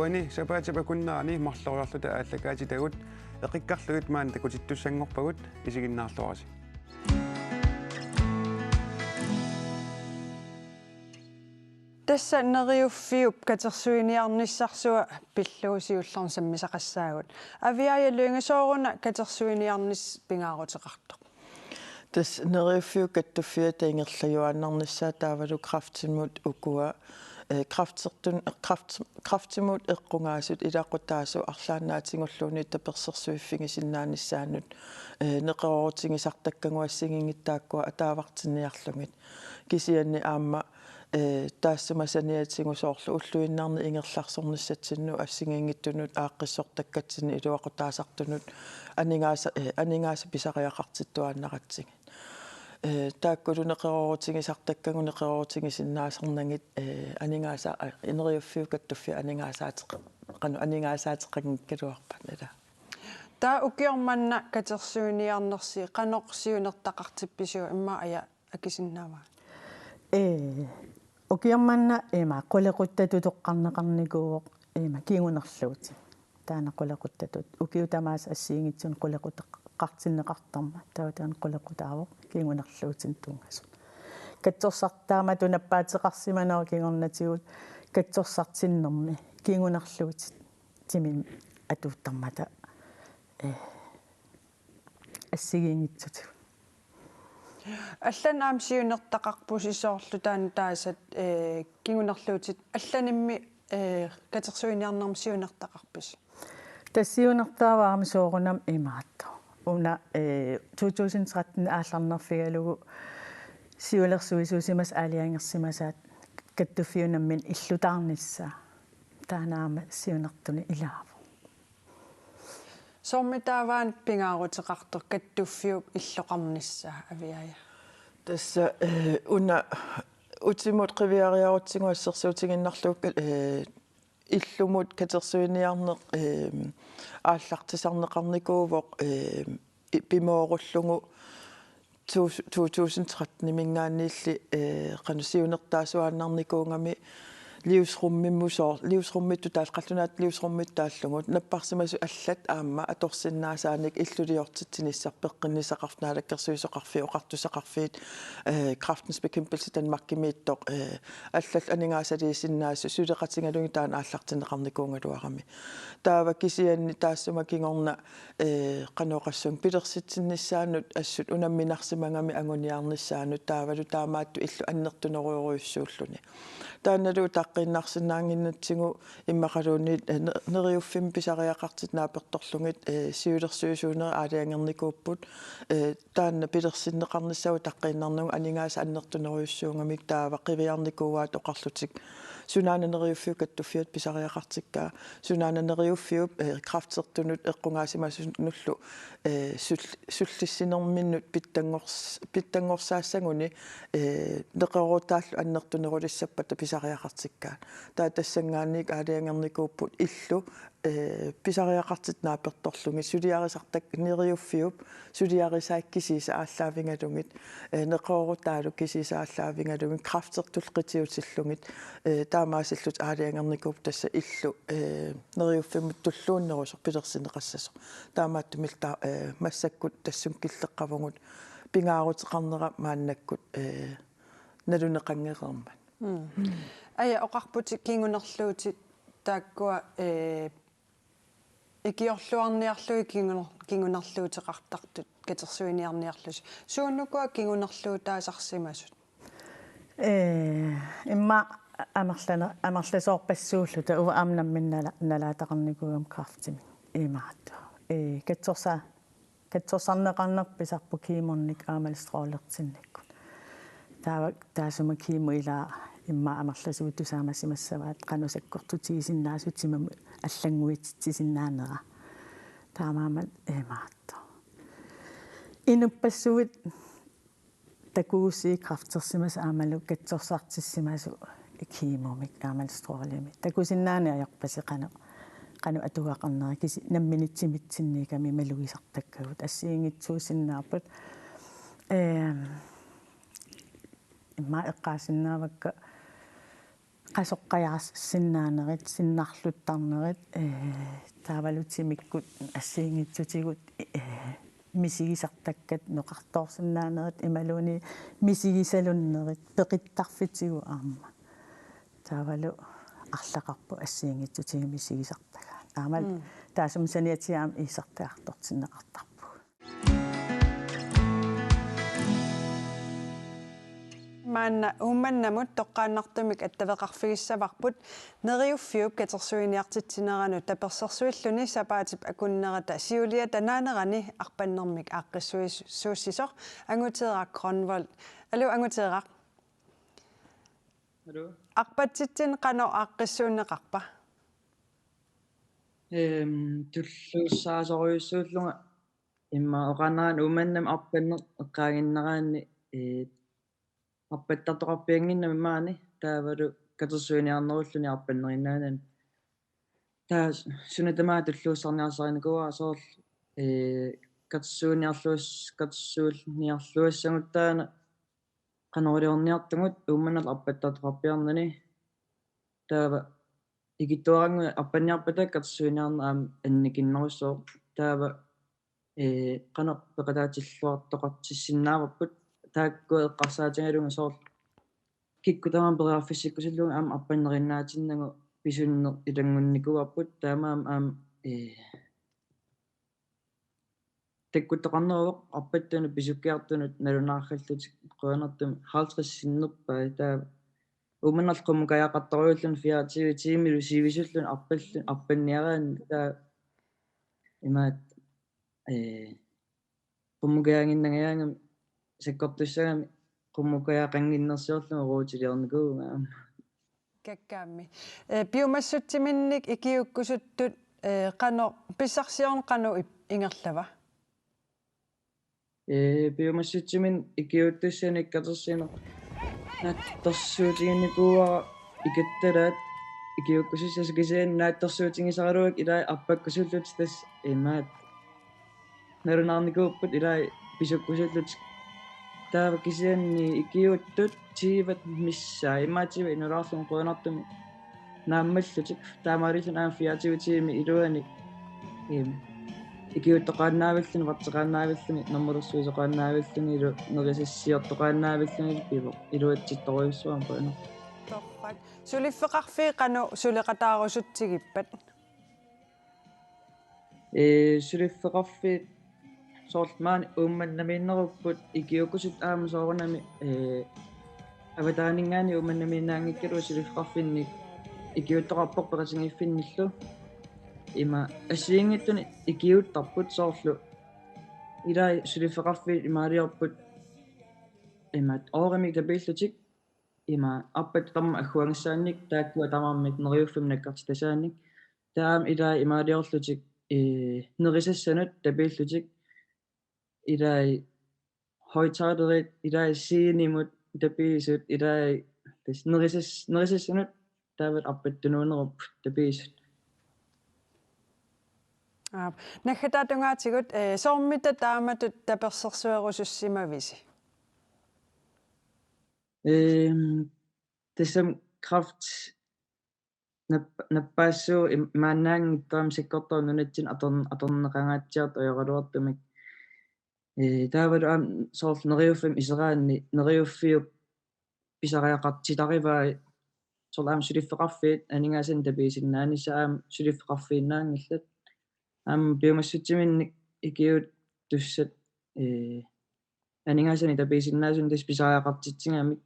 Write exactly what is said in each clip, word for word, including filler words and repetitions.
Ni sapaatip akunnerani marloriarluta aallakaatitagut eqikkarlugit maani takutittussanngorpagut, isiginnaarluarisi. Tassa Neriuffiup katersuiniarnissarsua pillugu siullermik sammisaqassaagut. Aviaja Lynge, sooruna katersuiniarnissaq pingaaruteqartoq? Tassa Neriuffiup Kattuffiata ingerlajuaannarnissaa taavalu kræftimut ukua, eh, kræftertun-, kræft-, kræftimut eqqugaasut ilaqutaasoq arlaannaatigulluunniit tapersersuiffigisinnaanissaanut, eh, neqeroorutigisartakkagut assigiinngitsut taakkua ataavartinniarlugit. Kisianni aamma, eh, taassuma saniatigut soorlu ulluinnarni ingerlaarsornissatsinnut assigiinngitsunut aaqqissortakkatsinnut iluaqutaasartunut aningaasa-, eh, aningaasat pisariaqartittuaannaratsigit. Eh, taakkulu neqeroorutigisartakkagut neqeroorutigisinnaasarnagit, eh, aningaasa-, eh, Neriuffiup Kattuffiata aningaasaateq-, qanoq aningaasaateqanngikkaluarpat, ilaa. Taava ukioq manna katersuiniarnersi qanoq siunertaqartippisiuk, immaqa Aja akisinnaavaa? Ee, ukioq manna ima qulequttatut toqqarneqarnikuuvoq ima kingunerluutit. Taanna qulequttatut. Ukiut tamaasa assigiinngitsunik qulequtaqartinneqartarmat. Taava taanna qulequtaavoq kingunerluutinik tunngasut. Katsorsar-, taamatut nappaateqarsimanerup kingornatigut katsorsartinnermi kingunerluutit timimik atuuttarmata, eh, assigiinngitsutigut. Allanik aamma siunertaqarpusi, soorlu taanna taasat, eh, kingunerluutit allanimmi, eh, katersuiniarnermi siunertaqarpisi? Tassa siunertaavara aamma soorunami imaattoq. Una, eh, to tusind tretten aallarnerfigalugu siulersuisuusimasat aalajangersimasaat Kattuffiup nammineq illutaarnissaa. Taanna aamma siunertuni ilaavoq. Soormi taava una pingaaruteqartoq Kattuffiup illoqarnissaa, Aviaja? Tassa, eh, una utimut qiviariarutsigu assersuutigiinnarlugu, eh, illumut katersuiniarneq, eh, aallartisarneqarnikuuvoq, eh, i-, pimoorullugu to-, to tusind tretten-imiingaanniilli, eh, qanoq siunertaasuaannarnikuugami livsrummimut soor-, livsrummittut taal-, qallunaatut livsrummittut taallugu napparsimasut allat aamma atorsinnaasaanik illuliortitsinissaq peqqinnissaqarfik, Naalakkersuisoqarfiit, Oqartussaqarfiit, eh, Kræftens Bekæmpelse Danmarkimiittoq, eh, allallu aningaasaliisinnaasut suleqatigalugit taanna aallartinneqarnikuugaluarami. Taava kisianni taassuma kingorna, eh, qanoq oqassaanga, pilersitsinnissaanut assut unamminarsimagami anguniarnissaanut taavalu taamaattut illut annertunerujorujussuulluni. Taannalu utaqqiinnarsinnaannginnatsigu immaqaluunniit, eh, ne-, Neriuffimmi pisariaqartitat naapertorlugit, eh, siulersuisuunerit aalajangernikuupput, eh, taanna pilersinneqarnissaa utaqqiinnarnagu aningaasat annertunerujussuugamik taava qiviarnikuuaat oqarlutik: Sunaana Neriuffiup Kattuffiata pisariaqartikkaa? Sunaana Neriuffiup, eh, kræftertunut eqqugaasimasunullu, eh, sul-, sullissinerminnut pitsanngors-, pitsanngorsaassagunik, eh, neqeroorutaallu annertunerulissappata pisariaqartikkaat? Taava tassanngaanniit aalajangernikuupput illut, eh, pisariaqartitat naapertorlugit suliarisartakkat, Neriuffiup suliarisaat kisiisa aallaavigalugit, eh, neqeroorutaallu kisiisa aallaavigalugit, kræftertullu qitiutillugit, eh, taamaasillutik aalajangernikuupput tassa illut, eh, Neriuffimmut tulluunnerusoq pilersinneqassasoq. Taamaattumillu ta-, eh, massakkut tassunga killeqavugut pingaaruteqarnera maannakkut, eh, naluneqanngereermat. Mm. Aja, oqarputit kingunerluutit taakkua, eh, ikiorluarniarlugit kinguner-, kingunerluuteqartartut katersuiniarniarlusi. Suunukua kingunerluutaasarsimasut? Eh, immaqa amerlane-, amerlasoorpassuulluta, uanga aamma nammineq nala-, nalaataqarnikuugama kræftimik imaattoq. Eh, katsorsa-, katsorsarneqarnerput pisarpoq kemornik aammalu strålertinnikkut. Taava taassuma kemo ilaa immaqa amerlasuut tusaamasimassavaat qanoq sakkortutigisinnaasut timimut allannguititsisinnaanera. Taamaammat imaattoq. Inuppassuit takugussiuk kræftersimasut aammalu katsorsartissimasut kemomik aammalu strålemik. Takusinnaaneq ajorpasi qanoq, qanoq atugaqarnera, kisi-, nammineq timitsinniigamik malugisartakkagut. Assigiinngitsuusinnaapput. Ehm, immaqa eqqaasinnaavakka qasoqqajaarsinnaanerit, sinnarluttarnerit, ee, taavalu timikkut assigiinngitsutigut, ee, misigisartakkat noqartoorsinnaanerit imaluunniit misigisalunnerit peqittarfitigut aamma. Taavalu arlaqarpoq assigiinngitsutigut misigisartagaat. Aamma Mm. taassuma saniatigut aamma iisartagartortinneqartarpugut. Maanna Uummannamut toqqaannartumik attaveqarfigissavarput Neriuffiup katersuiniartitsineranut tapersersuilluni sapaatip akunnerata siuliata naanerani arpannermik aaqqissuisuussisoq Anguteeraq Grønvold. Aluu Anguteeraq. Aluu. Arpatsitsinni qanoq aaqqissuunneqarpa? Ehm, tulluussaasorujussuullunga immaqa oqaannaraanni Uummannami arpanneq eqqaaginnaraanni, ee, arpattartoqarpiannginnami maani taavalu katersuiniarnerulluni arpannerinnaanani. Taava suna tamaat tulluussarniarsarinikuuara soorlu, ee, katersuiniarluas-, katersuiniarluassaguttaaq qanoq iliorniartugut Uummannarlu arpattartoqarpiarnani. Taava ikittuarannguit arpanniarpata katersuiniarneq aamma annikinnerussaaq. Taava, ee, qanoq peqataatilluartoqartissinnaavarput taakkua eqqarsaatigalugit soorlu kikkut tamarmik periarfissikkusullugu aamma arpannerinnaatinnagu pisunneq ilanngunnikuuarput taamaammat aamma, ee, takkuttoqarneruvoq arpattunut pisukkiartunut nalunaarlutik qujanartumik halvtreds sinnerpai taava Uummannarlu qummukajaqartorujuulluni fireogtyve tiimilu sivisulluni arpallu-, arpanniaraanni taava imaattoq, ee, qummukajaaginnangajaangami sakkortussagami qummukajaqannginnersiorlunga ruutiliornikuuvunga aamma. Kakkaammi. Ee, piumassutsiminnik ikiuukkusuttut, ee, qanoq pissarsiorneq qanoq ip-, ingerlava? Ee, piumassutsiminnik ikiuuttussanik katersineq naatsorsuutiginikuuara ikattalaat ikiuukkusussasut kisianni naatsorsuutigisaraluakka ilai arpakkusullutik tassa imaattoq nalunaarnikuupput ilai pisukkusullutik. Taava kisianni ikiuuttut tyvet missaat imaattoq inulaarluni qujanartumik naammallutik taamaalilluni aamma fireogtyve tiimit iluanni, eem, ikiuuttoqaannaavilluni, varteqaannaavilluni, normulersuisoqaannaavilluni ilu nerisassiortoqaannaavilluni ilu pivoq iluatsittorujussuarmik qujanaq. Torrak. Suliffeqarfiit qanoq suleqataarusutsigippat? Ee, suliffeqarfiit soorlu maani Uummannamiinnerupput ikiuukkusuttut aamma soorunami, ee, avataaninngaanniit Uummannamiinnaanngikkaluarluta suliffeqarfinni ikiuuttoqarpoq peqatigiiffinnillu. Ima assigiinngitsunik ikiuuttarput soorlu ilai suliffeqarfiit imaaliorput imaattoq oorimik tapiillutik ima arpat tamarmik agguagassaannik taakkua tamarmik Neriuffimmi nakkartitasaannik taama ilai imaaliorlutik, ee, nerisassanut tapiillutik ilai højttalerit ilai scenemut tapiisut ilai tassa nerisas-, nerisassanut taava arpattunuunerupput tapiisut. Aap. Naggataata tungaatigut, ee, soormita taamatut tapersersuerusussimavisi? Ehm, tassami kræft nap-, nappaassuuvoq im-, imaannaanngitsoq aamma sakkortooq nunatsinni atorn-, atorneqangaatsiartoq ajoraluartumik. Ee, taavalu aamma soorlu Neriuffimmi iseraanni Neriuffiup pisariaqartitarivai soorlu aamma suliffeqarfiit aningaasanik tapiisinnaanissaq aamma suliffeqarfiinnaanngillat. Aamma piumassutsiminnik ikiuuttussat, ee, aningaasanik tapiisinnaasunik tassa pisariaqartitsigamik.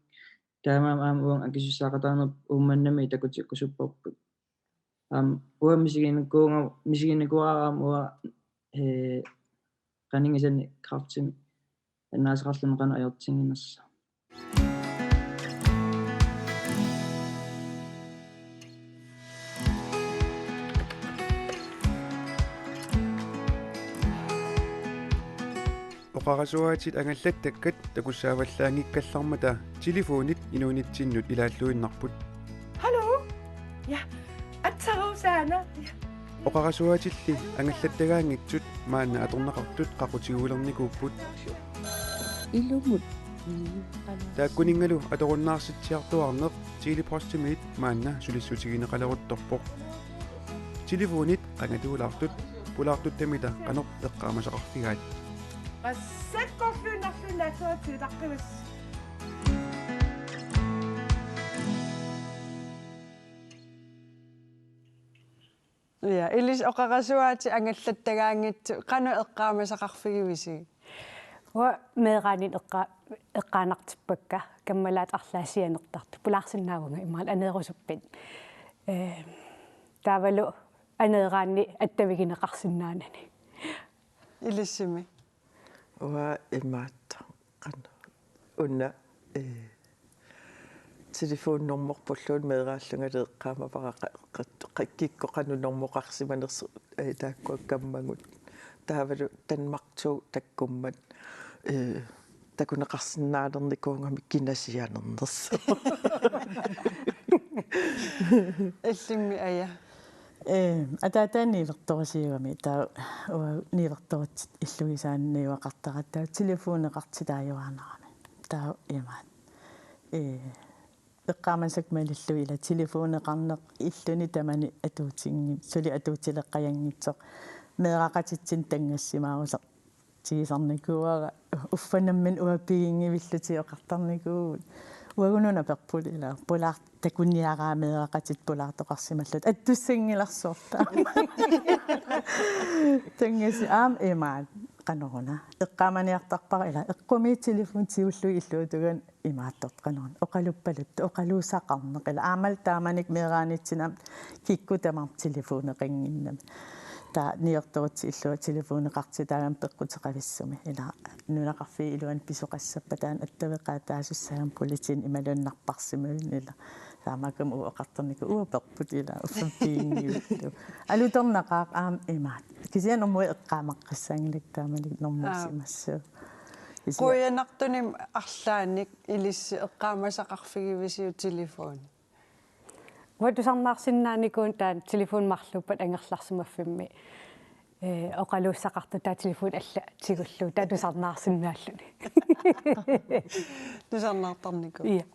Taamaammat aamma uanga akisussaaqataanerput Uummannamiit takutikkusupparput. Aamma uanga misiginikuuga-, misiginikuuara aamma uanga, ee, qanigisannik kræftimik annaasaqarluni qanoq ajortiginersoq. Oqarasuaatit angallattakkat takussaavallaanngikkallarmata telefonit inuunitsinnut ilaalluinnarput. Hallo? Ja, atsarausaana. Ja. Oqarasuaatilli angallattagaanngitsut maanna atorneqartut qaqutigoornikuupput. Ilumut. Taakkuninngalu atorunnaarsitsiartuarneq Tele-Postimiit maanna sulissutigineqaleruttorpoq. Telefonit qangatulaartut pulaartuttamita qanoq eqqaamasaqarfigaat? Massakkut nallunaatsuatsi taqqivas. Ja, ilissi oqarasuaatit angallattagaanngitsut qanoq eqqaamasaqarfigivisi? Uanga meeraaninnut eqqa-, eqqaanartippakka kammalaat arlaat sianertartut pulaarsinnaavunga imaat aneerusuppit. Ee, taavalu aneeraanni attavigineqarsinnaanani. Ilissimi. Uanga imaattoq qanoq una, ee, telefonnormorpulluunniit meeraallungali eqqaamavara qa-, qa-, qa-, kikkut qanoq normoqarsimanersut, ee, taakkua kammagut. Taavalu Danmarktoget takkummat, ee, takuneqarsinnaanernikuugami kina sianernersoq. Illimmi Aja? Ee, ataataga niuertorusiugami, taava uagut niuertorutsit illugisaanni niueqartaratta, taava telefoneqartitaajuaannarami. Taava imaat. Ee, eqqaamasakka malillugit ila telefoneqarneq illuni tamani atuutinngimmat, suli atuutileqqajanngitsoq. Meeraqatitsinni tanngassimaarusartigisarnikuuara, uffa nammineq uanga piginngivillutik oqartarnikuuvugut. Uagut nunarput ila pulaar-, takuniaraat meeraqatit pulaartoqarsimallutik. Attussanngilarsi soorlu. Tanngassi-, aamma imaat qanoruna. Eqqaamaniartarpara ila eqqumiit telefoni tigullugu illuutugami imaattoq qanoruna. Oqaluppaluttut, oqaluusaqarneq. Ila aammalu taamanikkut meeraanitsinni aamma kikkut tamarmik telefoneqannginnami. Taava niuertorutsit illua telefoneqartitaagami peqquteqavissumik. Ila nunaqarfiit iluanni pisoqassappat taanna attaveqaataasussaagami politiinit imaluunniit napparsimavimmik ila. Taamaakkami uagut oqartarnikuuvugut uagut perput ila uffa piginngivillugu. Alutornaqaaq aamma imaat. Kisianni normuit eqqaamaqqissaanngilakka taamanikkut normuussimassuugut. Aap. Kisianni quianartunik arlaannik ilissi eqqaamasaqarfigivisiuk telefoni? Uanga tusarnaarsinnaanikuuvunga taanna telefoni marluuppat angerlarsimaffimmi, ee, oqaluussaqartoq taava telefoni alla tigullugu taava tusarnaarsinnaalluni. Tusarnaartarnikuuvoq. Ja.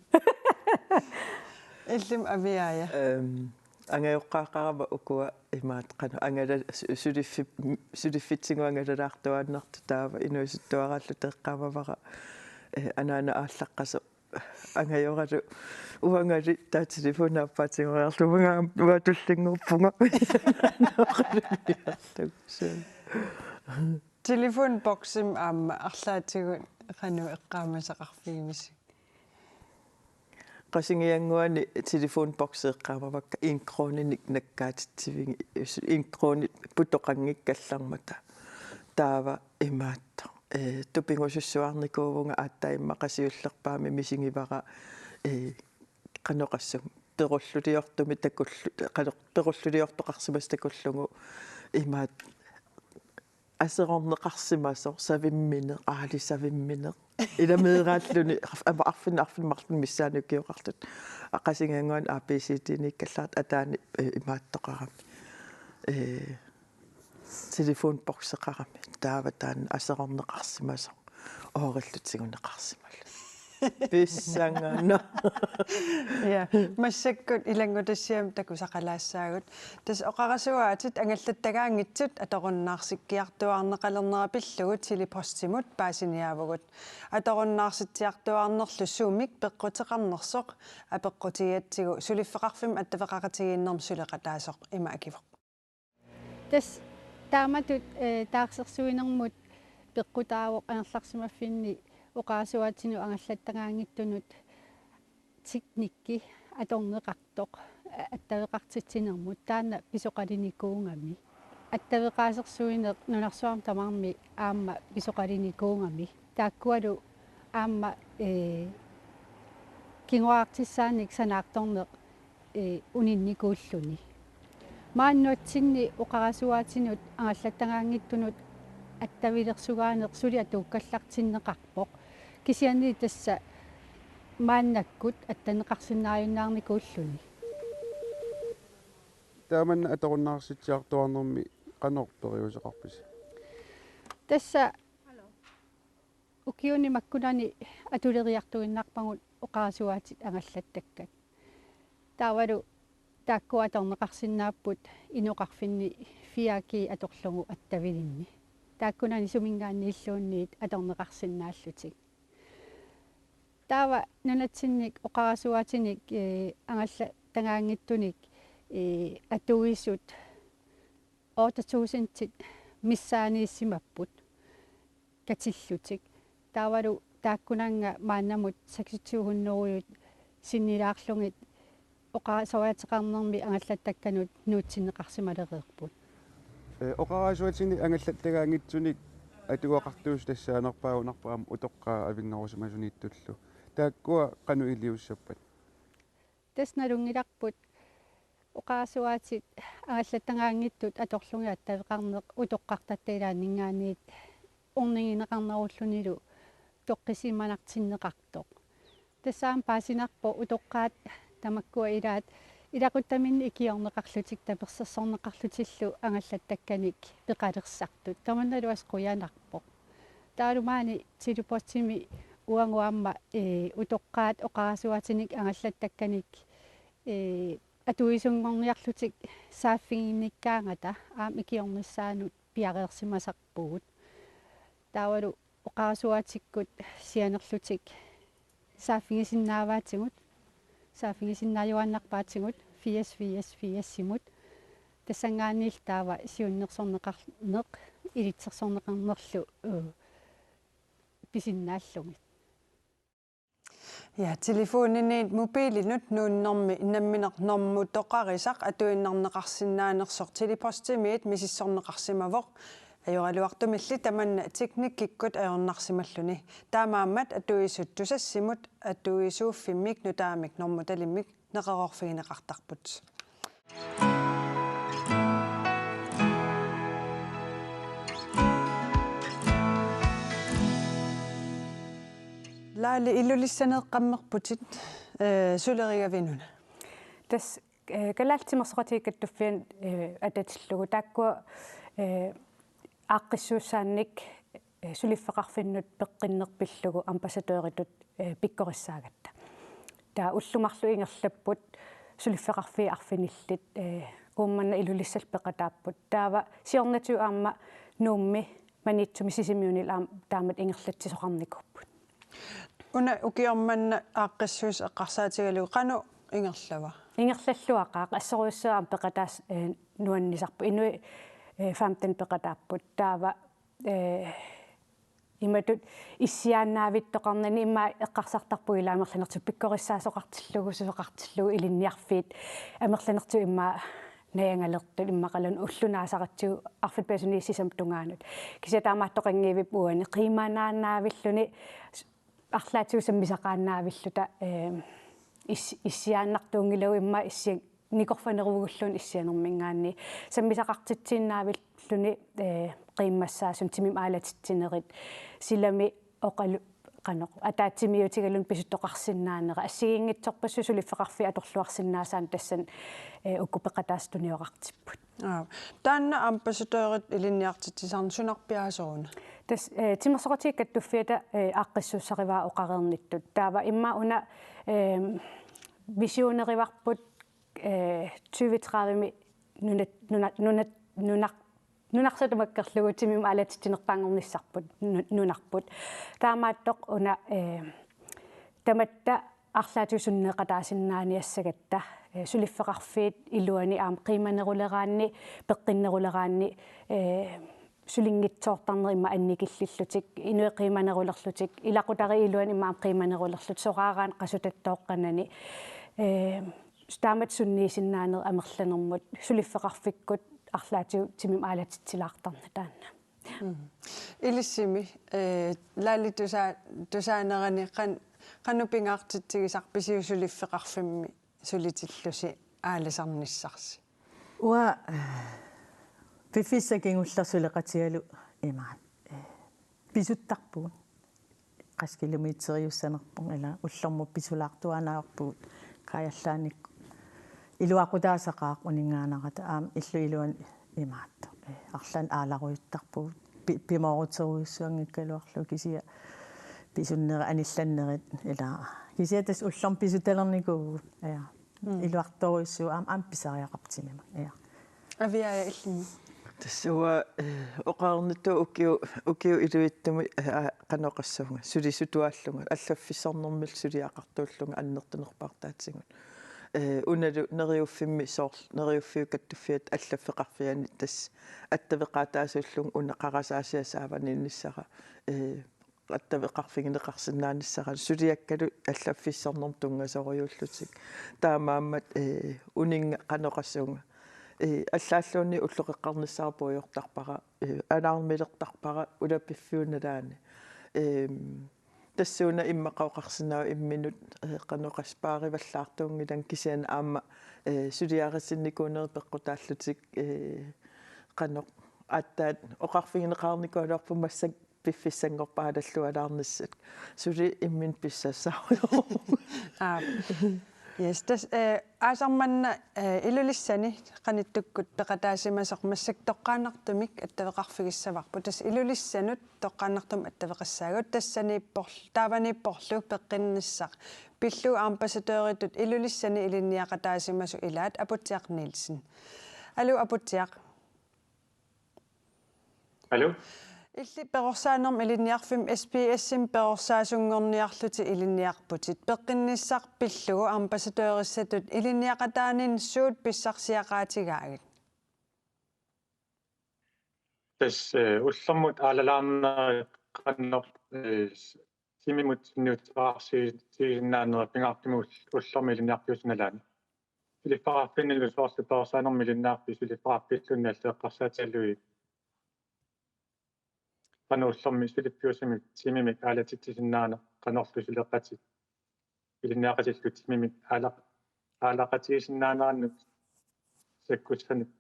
Illimmi Aviaaja? Ehm, angajoqqaaqarama ukua imaattoq qanoq angala-, su-, suliffip-, suliffitsigut angalalaartuaannartut taava inuusuttuaraalluta eqqaamavara, ee, anaana aallaqqasoq angajoralu uangali taava telefoni aappaa tigoriarlugu uanga aamma uanga tullinnguuppunga. Suu. Telefonboksimik aamma arlaatigut qanoq eqqaamasaqarfigivisi? Qasigiannguani telefonboksi eqqaamavakka en kroninik nakkaatitsivigit, en kronit putoqanngikkallarmata. Taava imaattoq, ee, tupigusussuarnikuuvunga aatsaat immaqa siullerpaamik misigivara, ee, qanoq oqassaanga, perulluliortumik takullu-, qanoq, perulluliortoqarsimasoq takullugu imaattoq aserorneqarsimasoq, savimmineq, aali savimmineq. Ila meeraalluni arf-, aamma arfineq-, arfineq-marlunnik missaani ukioqartut. Aa, Qasigiannguani A B C D-niikkallartut ataani, ee, imaattoqarami. Ee, telefonbokseqarami. Taava taanna aserorneqarsimasoq. Oorillutik tiguneqarsimallutik. Pissanganaq. Ja, massakkut ilanngutassiami takusaqalaassaagut. Tassa oqarasuaatit angallattagaanngitsut atorunnaarsikkiartuaarneqalernera pillugu Tele-Postimut paasiniaavugut. Atorunnaarsittartuaarnerlu sumik peqquteqarnersoq apeqqutigigatsigu suliffeqarfimmut attaveqaqatigiinnermut suleqataasoq ima akivoq. Tassa taamatut, ee, taarsersuinermut peqqutaavoq angerlarsimaffinni oqarasuaatinut angallattagaanngitsunut teknikki atorneqartoq, ee, attaveqartitsinermut taanna pisoqalinikuugami. Attaveqaasersuineq nunarsuarmi tamarmi aamma pisoqalinikuugami. Taakkualu aamma, ee, kinguaartissaanik sanaartorneq, ee, uninnikuulluni. Maani nunatsinni oqarasuaatinut angallattagaanngitsunut attavilersugaaneq suli atuukkallartinneqarpoq. Kisianni tassa maannakkut attaveqarsinnaajunnaarnikuulluni. Taamanna atorunnaarsittartuaarnermi qanoq periuseqarpisi? Tassa ukiuni makkunani atuleriartuinnarpagut oqarasuaatit angallattakkat. Taavalu taakku atorneqarsinnaapput inoqarfinni fire G atorlugu attavilinni. Taakkunani suminngaanniilluunniit atorneqarsinnaallutik. Taava nunatsinnik oqarasuaatinik, ee, angallatagaanngitsunik, ee, atuisut otte tusindit missaaniissimapput katillutik. Taavalu taakkunannga maannamut seksogtyve hundrede sinnilaarlugit oqarasuaateqarnermi angallattakkanut nuutsinneqarsimalereerput. Ee, oqarasuaatinik angallattagaanngitsunik atugaqartuusoq tassaanerpaagunarpoq aamma utoqqaat avinngarusimasuniittullu. Taakkua qanoq iliussappat? Tassa nalunngilarput oqarasuaatit angallattagaanngitsut atorlugit attaveqarneq utoqqartatta ilaanninngaanniit ornigineqarnerullunilu toqqissisimanartinneqartoq. Tassa aamma paasinarpoq utoqqaat tamakkua ilaat ilaquttaminnik ikiorneqarlutik tapersersorneqarlutillu angallattakkanik peqalersartut. Tamannalu assut qujanarpoq. Taavalu maani Tele-Postimi uagut aamma, ee, utoqqaat oqarasuaatinik angallattakkanik, ee, atuisunngorniarlutik saaffiginnikkaangata aamma ikiornissaanut piareersimasarpugut. Taavalu oqarasuaatikkut sianerlutik saaffigisinnaavaatigut, saaffigisinnaajuaannarpaatigut firs firs firsimut. Tassanngaanniillu taava siunnersorneqarneq, ilitsersorneqarnerlu, ee, pisinnaallugit. Ja, telefoniniit mobilinut nuunnermi nammineq normu toqarisaq atuinnarneqarsinnaanersoq Tele-Postimiit misissorneqarsimavoq. Ajoraluartumilli tamanna teknikkikkut ajornarsimalluni. Taamaammat atuisut Tusassimut atuisuuffimmik nutaamik normutalimmik neqeroorfigineqartarput. Laali, Ilulissaneeqqammerputit, ee, sulerigavinuna? Tassa, ee, Kalaallit Timersoqatigiit Kattuffianni, ee, atatillugu taakkua, ee, aaqqissuussaannik, ee, suliffeqarfinnut peqqinneq pillugu ambassadøritut, ee, pikkorissaagatta. Taava ullut marluk ingerlapput suliffeqarfiit arfinillit, ee, Uummannaq Ilulissallu peqataapput. Taava siornatigut aamma Nuummi Maniitsumi Sisimiunilu aamma taamatut ingerlatsisoqarnikuupput. Una ukioq manna aaqqissuussaq eqqarsaatigalugu qanoq ingerlava? Ingerlalluaqaaq, assorujussuaq aamma peqataasoq, ee, nuannisarpoq. Inuit, ee, femten peqataapput. Taava, ee, imatut issiaannaavittoqarnani immaqa eqqarsartarpugut ilaa amerlanertigut pikkorissaasoqartillugu, susoqartillugu ilinniarfiit. Amerlanertigut immaqa najagalertut immaqaluunniit ulloq naasaratsigu arfineq-pingasuniit sisamat tungaanut. Kisianni taamaattoqanngivippoq uani qiimanaannaavilluni arlaatigut sammisaqaannaavilluta, ee, is-, issiaannartuunngilagut immaqa issi-, nikorfanerugulluunniit issianerminngaanniit. Sammisaqartitsiinnaavilluni, ee, qiimmassaasunut timimik aalatitsinerit. Silami oqalu-, qanoq, ataatsimiiutigaluni pisuttoqarsinnaanerat. Assigiinngitsorpassuit suliffeqarfiit atorluarsinnaasaannut tassani, ee, uku peqataasut tuniorartipput. Aap. Taanna ambassadørit ilinniartitsisarneq sunarpiaasoq una? Tassa, ee, Timersoqatigiit Kattuffiata, ee, aaqqissuussarivaa oqareernittut. Taava immaqa una, ee, visionerivarput, ee, tyve tredive-mi nunat-, nuna-, nunat-, nunar-, nunarsuaq tamakkerlugu timimik aalatitsinerpaanngornissarput, nu-, nunarput. Taamaattoq una, ee, tamatta arlaatigut sunneeqataasinnaaniassagatta, ee, suliffeqarfiit iluanni aamma qiimaneruleraanni, peqqinneruleraanni, ee, sulinngitsoortarneq immaqa annikillillutik, inuit qiimanerulerlutik, ilaqutariit iluanni immaqa aamma qiimanerulerlutik, soraaraanni qasutattooqqanani, ee, taamatut sunniisinnaanerit amerlanermut, suliffeqarfikkut arlaatigut timimik aalatitsilaartarneq taanna. Mm. Ilissimi, ee, Laali tusa-, tusaanerani qan-, qanoq pingaartitsigisarpisiuk suliffeqarfimmi sulitillusi aalisarnissarsi? Uanga piffissaq kingulleq suleqatigalugu imaat, ee, pisuttarpugut. Qassit kilometeriussanerput ila ullormut pisulaartuaannarpugut Kaajallaannikkut. Iluaqutaasaqaaq uninngaannarata aamma illup iluani imaattoq. Ee, arlaannik aalarujuttarpugut. Pi-, pimooruterujussuanngikkaluarlugu kisianni pisunnerit anillannerit ila. Kisianni tassa ullormut pisutalernikuuvugut. Ja. Mm. Iluartorujussuuvoq aamma, aamma pisariaqarpoq timima. Ja. Aviaja, illimmi? Tassa uanga, eh, oqarnittut ukiu-, ukiut ilivitsumik, eh, aa, qanoq oqassaanga, sulisutuaallunga, allaffissornermillu suliaqartuullunga annertunerpaartaatigut. Eh, unalu Neriuffimmi soorlu, Neriuffiup Kattuffiata allaffeqarfiani tassa attaveqaataasuullunga una qarasaasiaq saavaniinnissara, eh, attaveqarfigineqarsinnaanissara, suliakkalu allaffissornermut tunngasorujuullutik. Taamaammat, eh, uninnga qanoq oqassaanga, eh, allaalluunniit ulloqeqqarnissara puigortarpara, eh, alarmilertarpara ulapiffiup nalaani. Ehm, tassuuna immaqa oqarsinnaavoq imminut, eh, qanoq oqas-, paarivallaartuunngilanga kisianni aamma, eh, suliarisinnikuunerit peqqutaallutik, eh, qanoq aatsaat oqarfigineqarnikuugaluarput massakkut piffissanngorpat aallarlualaarnissat. Suli imminut pissassarujoorpugut. Aap. Yes, tassa, eh, aasaq manna, eh, Ilulissani qanittukkut peqataasimasoq massakkut toqqaannartumik attaveqarfigissavarput. Tassa Ilulissanut toqqaannartumik attaveqassaagut. Tassaniipporl-, taavaniipporlu peqqinnissaq pillugu ambassadøritut Ilulissani ilinniaqataasimasut ilaat Aputsiaq Nielsen. Aluu Aputsiaq. Aluu? Illit perorsaanermut ilinniarfimmi S B S-imi perorsaasunngorniarlutit ilinniarputit. Peqqinnissaq pillugu ambassadørissatut ilinniaqataaninni suut pissarsiaqaatigaagit? Tassa, eh, ullormut aalalaarnerit qanoq, eh, s-, timimut sunniuteqarsi-, -sigisinnaanerit pingaartumik ull-, ullormut ilinniarfiusoq nalaani. Suliffeqarfinnilu soorlu perorsaanermut ilinniarfik suliffeqarfilluunniit allat eqqarsaatigalugit qanoq ullormi suliffiusumik timimik aalatitsisinnaaneq qanorlu suleqatit ilinniaqatillu timimik aala-, aalaqatigisinnaanerannut sakkussanik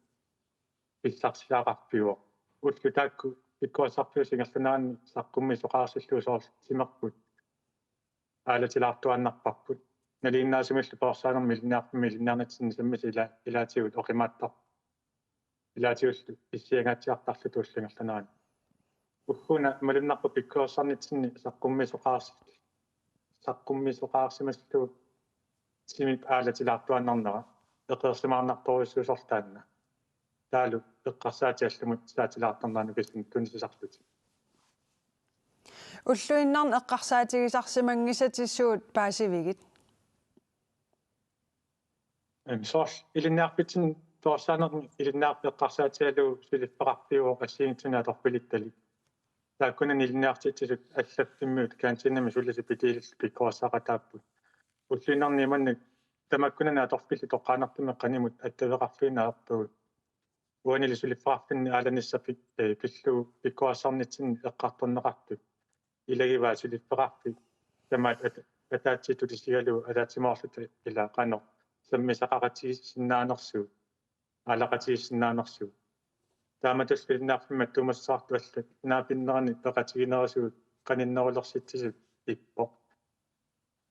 pissarsiaqarfiuvoq. Ullut taakku pikkorissarfiusut ingerlaneranni saqqummiisoqarsillugu soorlu timerput aalatilaartuaannarparput. Nalinginnaasumillu perorsaanermut ilinniarfimmi ilinniarnitsinni sammisaq ila-, ilaatigut oqimaattar-, ilaatigullu issiangaatsiartarluta ullup ingerlanerani. Ugguuna malunnarpoq pikkorissarnitsinni saqqummiisoqaars-, saqqummiisoqarsimallugu timip aalatilaartuaannarnera, eqeersimaarnartorujussuusorlu taanna. Taavalu eqqarsaatigalugit saatilaartarneranut kisianni tunisisarlutik. Ulluinnarni eqqarsaatigisarsimanngisatit suut paasivigit? Em, soorlu ilinniarfitsinni perorsaanermi ilinniarfik eqqarsaatigalugu suliffeqarfiuvoq assigiinngitsunik atorfilittalik. Taakkunani ilinniartitsisut allaffimmiut kantiinimi sulisut pitiilillu pikkorissaqataapput. Ulluinnarni imannak tamakkunani atorfillit toqqaannartumik qanimut attaveqarfiineq ajorpagut. Uanilu suliffeqarfinni aalanissaq pik-, eh, pillugu pikkorissarnitsinni eqqartorneqartut ilagivaat suliffeqarfik tamaat at-, ataatsip tulisigalugu ataatsimoorluta ila qanoq sammisaqaqatigiissinnaanersugut, aalaqatigiissinnaanersugut. Taamatullu ilinniarfimmi attuumassavarput allat naapinnerani peqatiginerisigut qaninnerulersitsisut ippoq.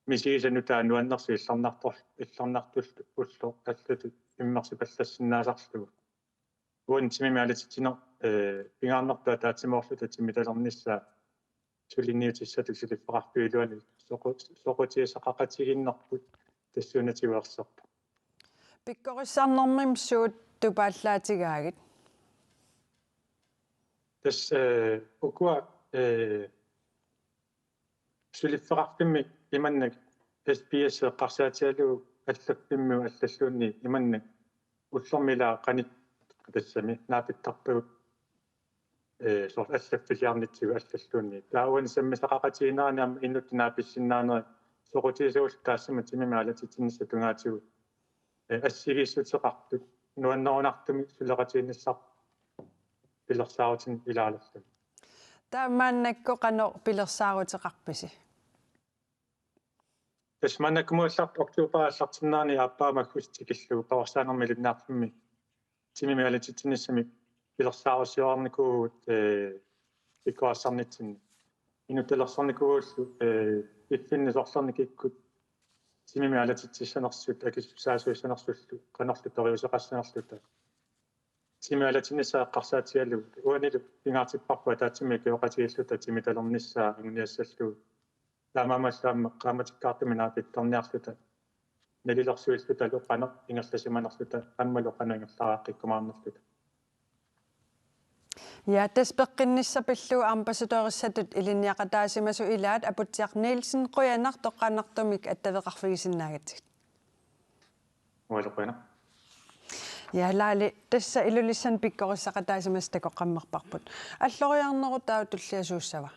Misigisat nutaat nuannersut illernartor-, illernartullu ulloq allatut immersipallassinnaasarlugu. Uani timimik aalatitsineq, eh, pingaarnertut ataatsimoorluta timitalernissaa suliniutissatut suliffeqarfiup iluani soqu-, soqutigisaqaqatigiinnerput tassuuna tiguerserpoq. Pikkorissarnermimi suut tupaallaatigaagit? Tassa, eh, ukua, eh, suliffeqarfimmi imannak S B S eqqarsaatigalugu allaffimmiut allalluunniit imannak ullormi ila qanit tassami naapittarpagut, eh, soorlu allaffiliarnitsigut allalluunniit. Taava uani sammisaqaqatigiinnerani aamma inuttut naapissinnaanerit soqutigisagullu taassuma timimik aalatitsinissaq tungaatigut, eh, assigiissuteqartut nuannerunartumik suleqatigiinnissaq pilersaarutinik ilaalerluni. Taava maannakkut qanoq pilersaaruteqarpisi? Tassa maannakkut aallartut oktober aallartinnerani aappaa aggustip tikillugu perorsaanermut ilinniarfimmi timimik aalatitsinissamik pilersaarusiornikuuvugut, eh, pikkorissarnitsinni. Inuttalersornikuugullu, eh, piffinni sorlerni kikkut timimik aalatitsissanersut, akisussaasuussanersullu, qanorlu periuseqassanerluta. Timimik aalatitsinissaa eqqarsaatigalugu uanilu pingaartipparput ataatsimik ikioqatigiilluta timitalernissaa anguniassallugu. Taamaammallu aamma qaammatikkaartumik naapittarniarluta nalilersuillutalu qanoq ingerlasimanerluta aammalu qanoq ingerlaqqikkumaarnerluta. Ja, tassa peqqinnissaq pillugu ambassadørissatut ilinniaqataasimasoq ilaat Aputsiaq Nielsen, qujanaq toqqaannartumik attaveqarfigisinnaagatsigit. Ualu qujanaq. Ja, Laali, tassa Ilulissani pikkorissaqataasimasat takoqqammerparput. Alloriarnerup taava tulliasuussava?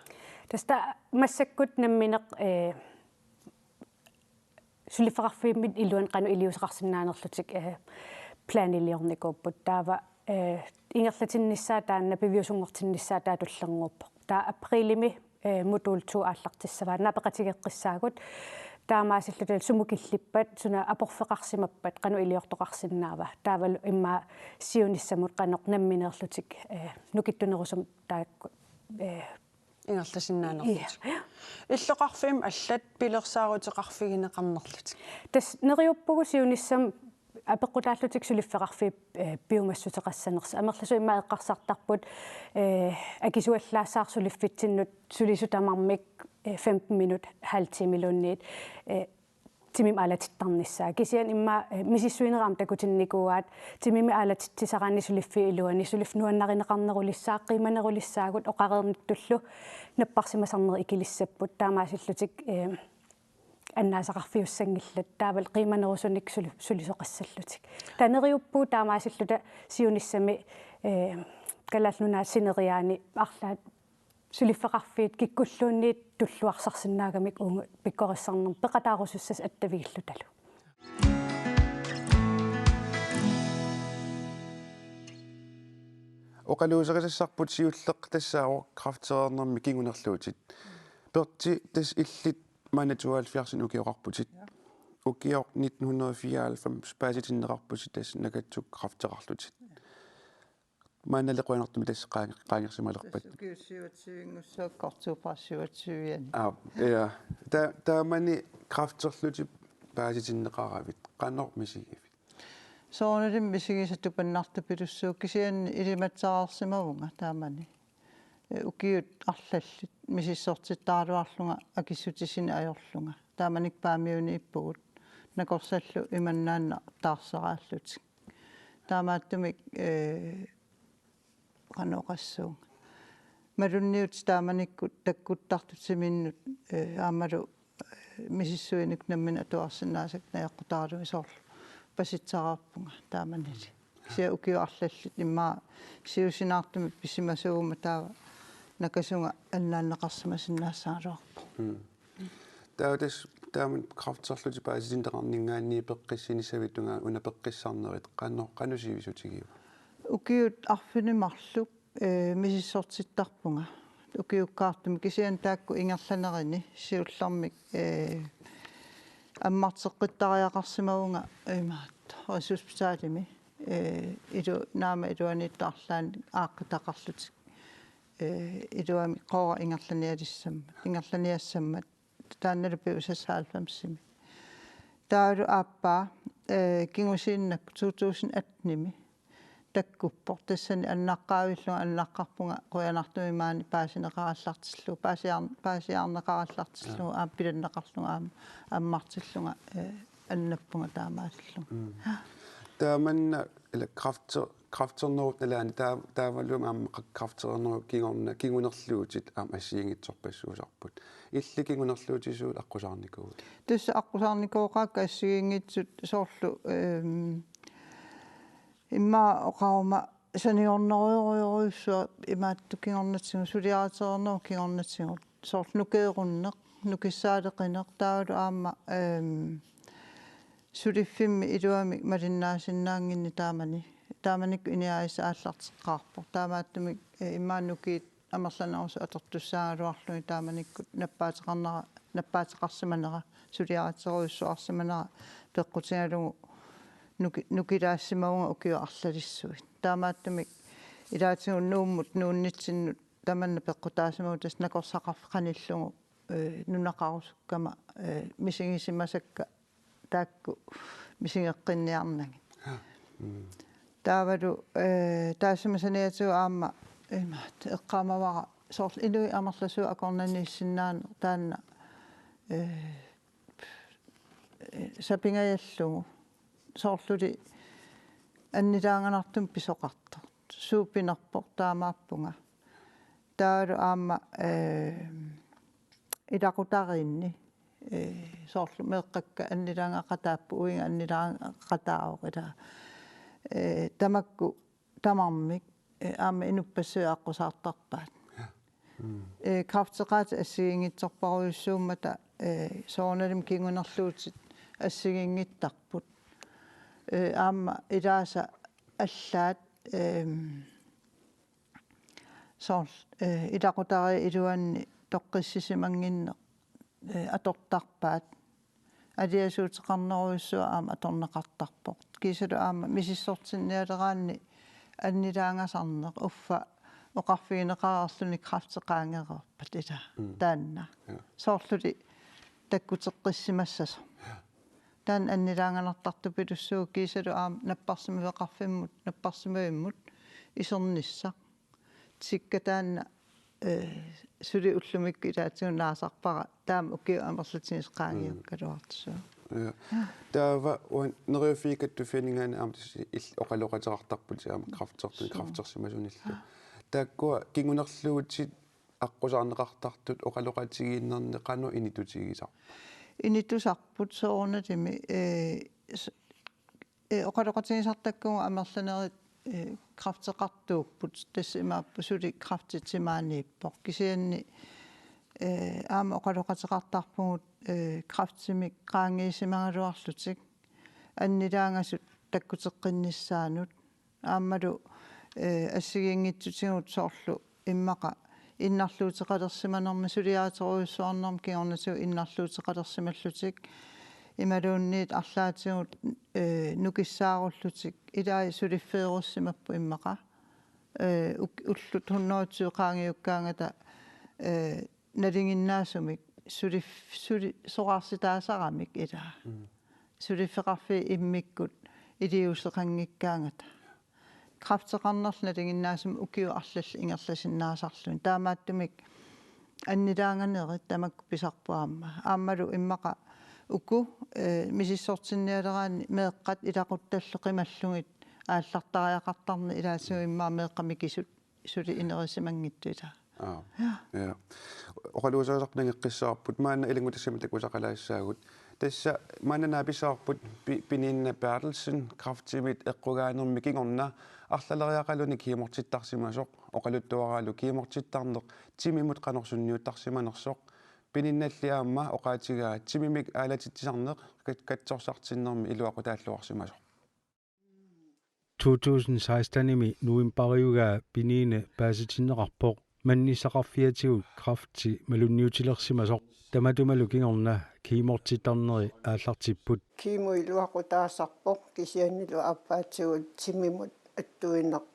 Tassa massakkut nammineq, eh, suliffeqarfimmit iluani qanoq iliuuseqarsinnaanerlutik, eh, planiliornikuupput. Taava, eh, ingerlatinnissaa taanna piviusunngortinnissaa taava tullinnguuppoq. Taava aprilimi, eh, modul to aallartissavaa, naapeqatigeqqissaagut. Taamaasilluta sumut killippat, suna aporfeqarsimappat, qanoq iliortoqarsinnaava. Taavalu immaqa siunissamut qanoq nammineerlutik, eh, nukittunerusumik taakku, eh, ingerlasinnaanerlutik. Ja. Illoqarfiit allat pilersaaruteqarfigineqarnerlutik. Tassa neriuppugut siunissami apeqqutaallutik suliffeqarfiit, eh, piumassuteqassanersut. Amerlasuut immaqa eqqarsartarput, eh, akisuallaassaaq suliffitsinnut sulisut tamarmik, eh, femten minut, halv timeluunniit, eh, timimik aalatittarnissaa. Kisianni immaqa, eh, misissuinerit aamma takutinnikuuaat, timimik aalatitsisaraanni suliffiup iluani, suliffik nuannarineqarnerulissaaq, qiimanerulissaagut, oqareernittullu napparsimasarnerit ikilissapput, taamaasillutik, eh, annaasaqarfiussanngillat, taavalu qiimanerusunik suli-, sulisoqassallutik. Taava neriuppugut taamaasilluta siunissami, eh, Kalaallit Nunaat sineriaani arlaat suliffeqarfiit kikkulluunniit tulluarsarsinnaagamik uunga pikkorissarnermi peqataarusussasut attavigillutalu. Oqaluuserisassarput siulleq tassaavoq kræftereernermi kingunerluutit. Berti, tassa illit maanna tooghalvfjerdsinik ukioqarputit. Ja. Ukioq nitten hundrede og fireoghalvfems paasitinneqarputit tassa nakatsuk kræfteqarlutit. Maannali qujanartumik tassa qaange-, qaangersimalerpat. Tassa ukiut syvogtyve-nngussaakka oktober syvogtyve-ani. Aa, ja. Ta-, taamani kræfterlutit paasitinneqaravit. Qanoq misigivit? Soorunalimi misigisat tupannartupilussuupput, kisianni ilimatsareersimavunga taamani. Eh, ukiut arlallit misissortittaraluarlunga akissutisinik ajorlunga. Taamanikkut Paamiuniippugut, nakorsallu imannaannaq taarsaraallutik. Taamaattumik, eh, qanoq oqassuunga. Malunniutit taamanikkut takkuttartut timinnut, eh, aammalu, eh, misissuinik nammineq atuarsinnaasakka najoqqutaralugit, soorlu pasitsareerpunga taamanili. Kisianni ukiut arlallit immaqa siusinaartumik pisimasuuguma taava nakasunga annaanneqarsimasinnaassagaluarpoq. Mm. Taava tassa taama kræfterlutit paasitinneqarninngaanniit peqqissinissavit tungaanut una peqqissarnerit qanoq, qanoq sivisutigiva? Ukiut arfineq-marluk, eh, misissortittarpunga. Ukiukkaartumik, kisianni taakku ingerlanerini siullermik, eh, ammarteqqittariaqarsimavunga imaattoq Rigshospitalimi, eh, ilu-, naama iluaniittoq arlaannik aaqqitaqarlutik. Eh, iluamik Qooq ingerlanialissammat, ingerlaniassammat, taannalu piumasat halvfemsimi. Taavalu aappaa, eh, kingusinnerusukkut to tusind attenimi takkuppoq, tassani annaqqaavillunga annaqqarpunga qujanartumik maani paasineqarallartillugu, paasiar-, paasiarneqarallartillugu, aamma pilanneqarlunga aamma ammartillunga, eh, annappunga taamaallunga. Mm. Taamanna ila kræfter-, kræfternerup nalaani taa-, taavalu aamma kræftereernerup kingorna kingunerluutit aamma assigiinngitsorpassuusarput. Illit kingunerluutisuut aqqusaarnikuuit? Tassa aqqusaarnikooqaakka assigiinngitsut soorlu, ehm, immaqa oqaruma saniornerujorujussuaq imaattoq kingornatigut, suliaritereernerup kingornatigut. Soorlu nukeerunneq, nukissaaleqineq, taavalu aamma, ehm, suliffimmi iluamik malinnaasinnaannginneq taamani, taamanikkut iniaasat aallarteqqaarpoq. Taamaattumik, eh, immaqa nukiit amerlanerusut atortussaagaluarlugit taamanikkut nappaateqarnera, nappaateqarsimanera, suliariterujussuarsimanera peqqutigalugu nuki-, nukilaassimavunga ukiut arlalissuit. Taamaattumik ilaatigut Nuummut nuunnitsinnut tamanna peqqutaasimavoq, tassa nakorsaqarfik qanillugu, eh, nunaqarusukkama, eh, misigisimasakka taakku misigeqqinniarnagit. Ja. Mm. Taavalu, eh, taassuma saniatigut aamma imaattoq eqqaamavara soorlu inuit amerlasuut akornanniissinnaaneq taanna, eh, eh, sapingajallugu. Soorluli annilaanganartumik pisoqartoq. Suupinerpoq taamaappunga. Taavalu aamma, eh, ilaqutariinni, eh, soorlu meeqqakka annilaangaqataapput, uiga annilaangaqataavoq ilaa. Eh, tamakku tamarmik, eh, aamma inuppassuit aqqusaartarpaat. Ja. Mm. Eh, kræfteqaatit assigiinngitsorpassuummata, eh, soorunalimi kingunerluutit assigiinngittarput. Eh, aamma ilaasa allaat, ehm, soorl-, eh, ilaqutariit iluanni toqqissisimannginneq, eh, atortarpaat. Aliasuuteqarnerujussuaq aamma atorneqartarpoq. Kiisalu aamma misissortinnialeraanni annilaangasarneq uffa oqarfigineqareerluni kræfti qaangereerpat ilaa. Mm. Taanna. Ja. Soorluli takkuteqqissimassasoq. Ja. Taanna annilaanganartartupilussuuvoq kiisalu aamma napparsimmaveqarfimmut, napparsimmavimmut isernissaq. Tikka taanna, eh, suli ullumikkut ilaatigut naasarpara taama ukiut amerlatigisut qaangiukkaluartussaapput. Mm. Ja. Taava uani Neriuffiit Kattuffianninngaanniit aamma tassa il-, oqaloqateqartarputit aamma kræftertuni, suu, kræftersimasunillu. Taakkua kingunerluutit aqqusaarneqartartut oqaloqatigiinnerni qanoq inittutigisarpa? Inittusarput soorunalimi, eh, s-, eh, oqaloqatigisartakkagut amerlanerit, eh, kræfteqartuupput, tassa imaappoq suli kræfti timaaniippoq. Kisianni, eh, aamma oqaloqateqartarpugut, eh, kræftimik qaangiisimagaluarlutik annilaangasut takkuteqqinnissaannut. Aammalu, eh, assigiinngitsutigut soorlu immaqa innarluuteqalersimanermi suliartorujussuarnermi kingornatigut innarluuteqalersimallutik imaluunniit arlaatigut, eh, nukissaarullutik ilai suliffeerussimapput immaqa. Eh, uk-, ullut hundrede og tyve qaangiukkaangata, eh, nalinginnaasumik sulif-, suli-, soraarsitaasaramik ilaa. Mm. Suliffeqarfiit immikkut iliuuseqanngikkaangata. Kræfteqarnerlu nalinginnaasumik ukiut arlallit ingerlasinnaasarluni. Taamaattumik annilaanganerit tamakku pisarput aamma. Aammalu immaqa uku, eh, misissortinnialeraanni meeqqat ilaquttallu qimallugit aallartariaqartarneq ilaatigut immaqa meeqqat mikisut suli inerisimanngitsut ilaa. Aa. Ja. Ja. Oqaluuserisassat nangeqqissavarput, maanna ilanngutassiami takusaqalaassaagut. Tassa maanna naapissavarput Pi-, Pininnaq Berthelsen kræftimit eqqugaanermi kingorna arlaleriarluni kemotittarsimasoq, oqaluttuaraalu kemotittarneq timimut qanoq sunniuttarsimanersoq. Pininnalli aamma oqaatigaa timimik aalatitsisarneq kat-, katsorsartinnermi iluaqutaalluarsimasoq. To tusind seksten-imi novembariugaa Pininnaq paasitinneqarpoq mannissaqarfiatigut kræfti malunniutilersimasoq, tamatumalu kingorna kemotittarneri aallartipput. Kemo iluaqutaasarpoq kisiannilu aappaatigut timimut attuineq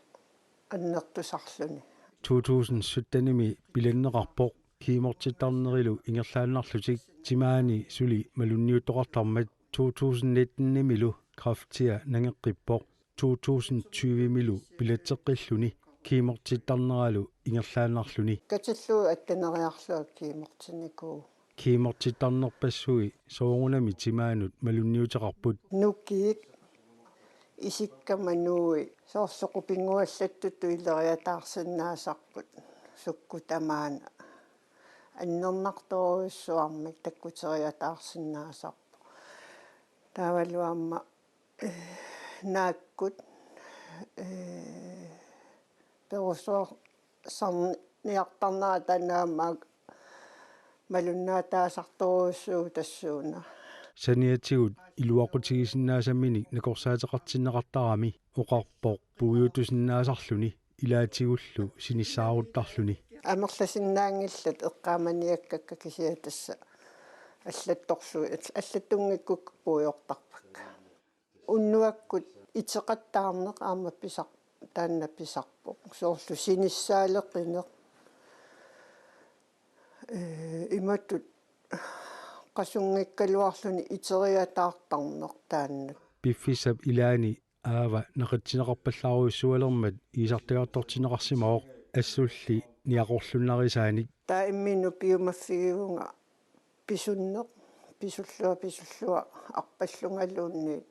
annertusarluni. To tusind sytten-imi pilanneqarpoq kemotittarnerilu ingerlaannarlutik timaani suli malunniuttoqartarmat. To tusind nitten-imilu kræftia nangeqqippoq. To tusind tyve-milu pilatseqqilluni kemotittarneralu ingerlaannarluni. Katillugu attaneriarlunga kemotinnikuuvoq. Kemotittarnerpassui soorunami timaanut malunniuteqarput. Nukiit isikkamik nuui soorlu qupinnguallattutut ileriataarsinnaasarput sukkut tamaana. Annernartorujussuarmik takkuteriataarsinnaasarput. Taavalu aamma, eh, naakkut, eh, perusuar-, sarniartarnera taanna aamma malunnaataasartorujussuuvoq tassuuna. Saniatigut iluaqutigisinnaasaminnik nakorsaateqartinneqartarami oqarpoq puiutusinnaasarluni ilaatigullu sinissaaruttarluni. Amerlasinnaanngillat eqqaamaniakkakka kisianni tassa allattorlugit, allattunngikkukku puiortarpakka. Unnuakkut iteqattaarneq aamma pisar-, taanna pisarpoq. Soorlu sinissaaleqineq. Ee, imatut qasunngikkaluarluni iteriataartarneq taanna. Piffissap ilaani aava naqitsinneqarpallaarujussualermat iisartagartortinneqarsimavoq assulli niaqorlunnarisaanik. Taava imminut piumaffigivunga pisunneq Pisullua, pisullua arpallungaluunniit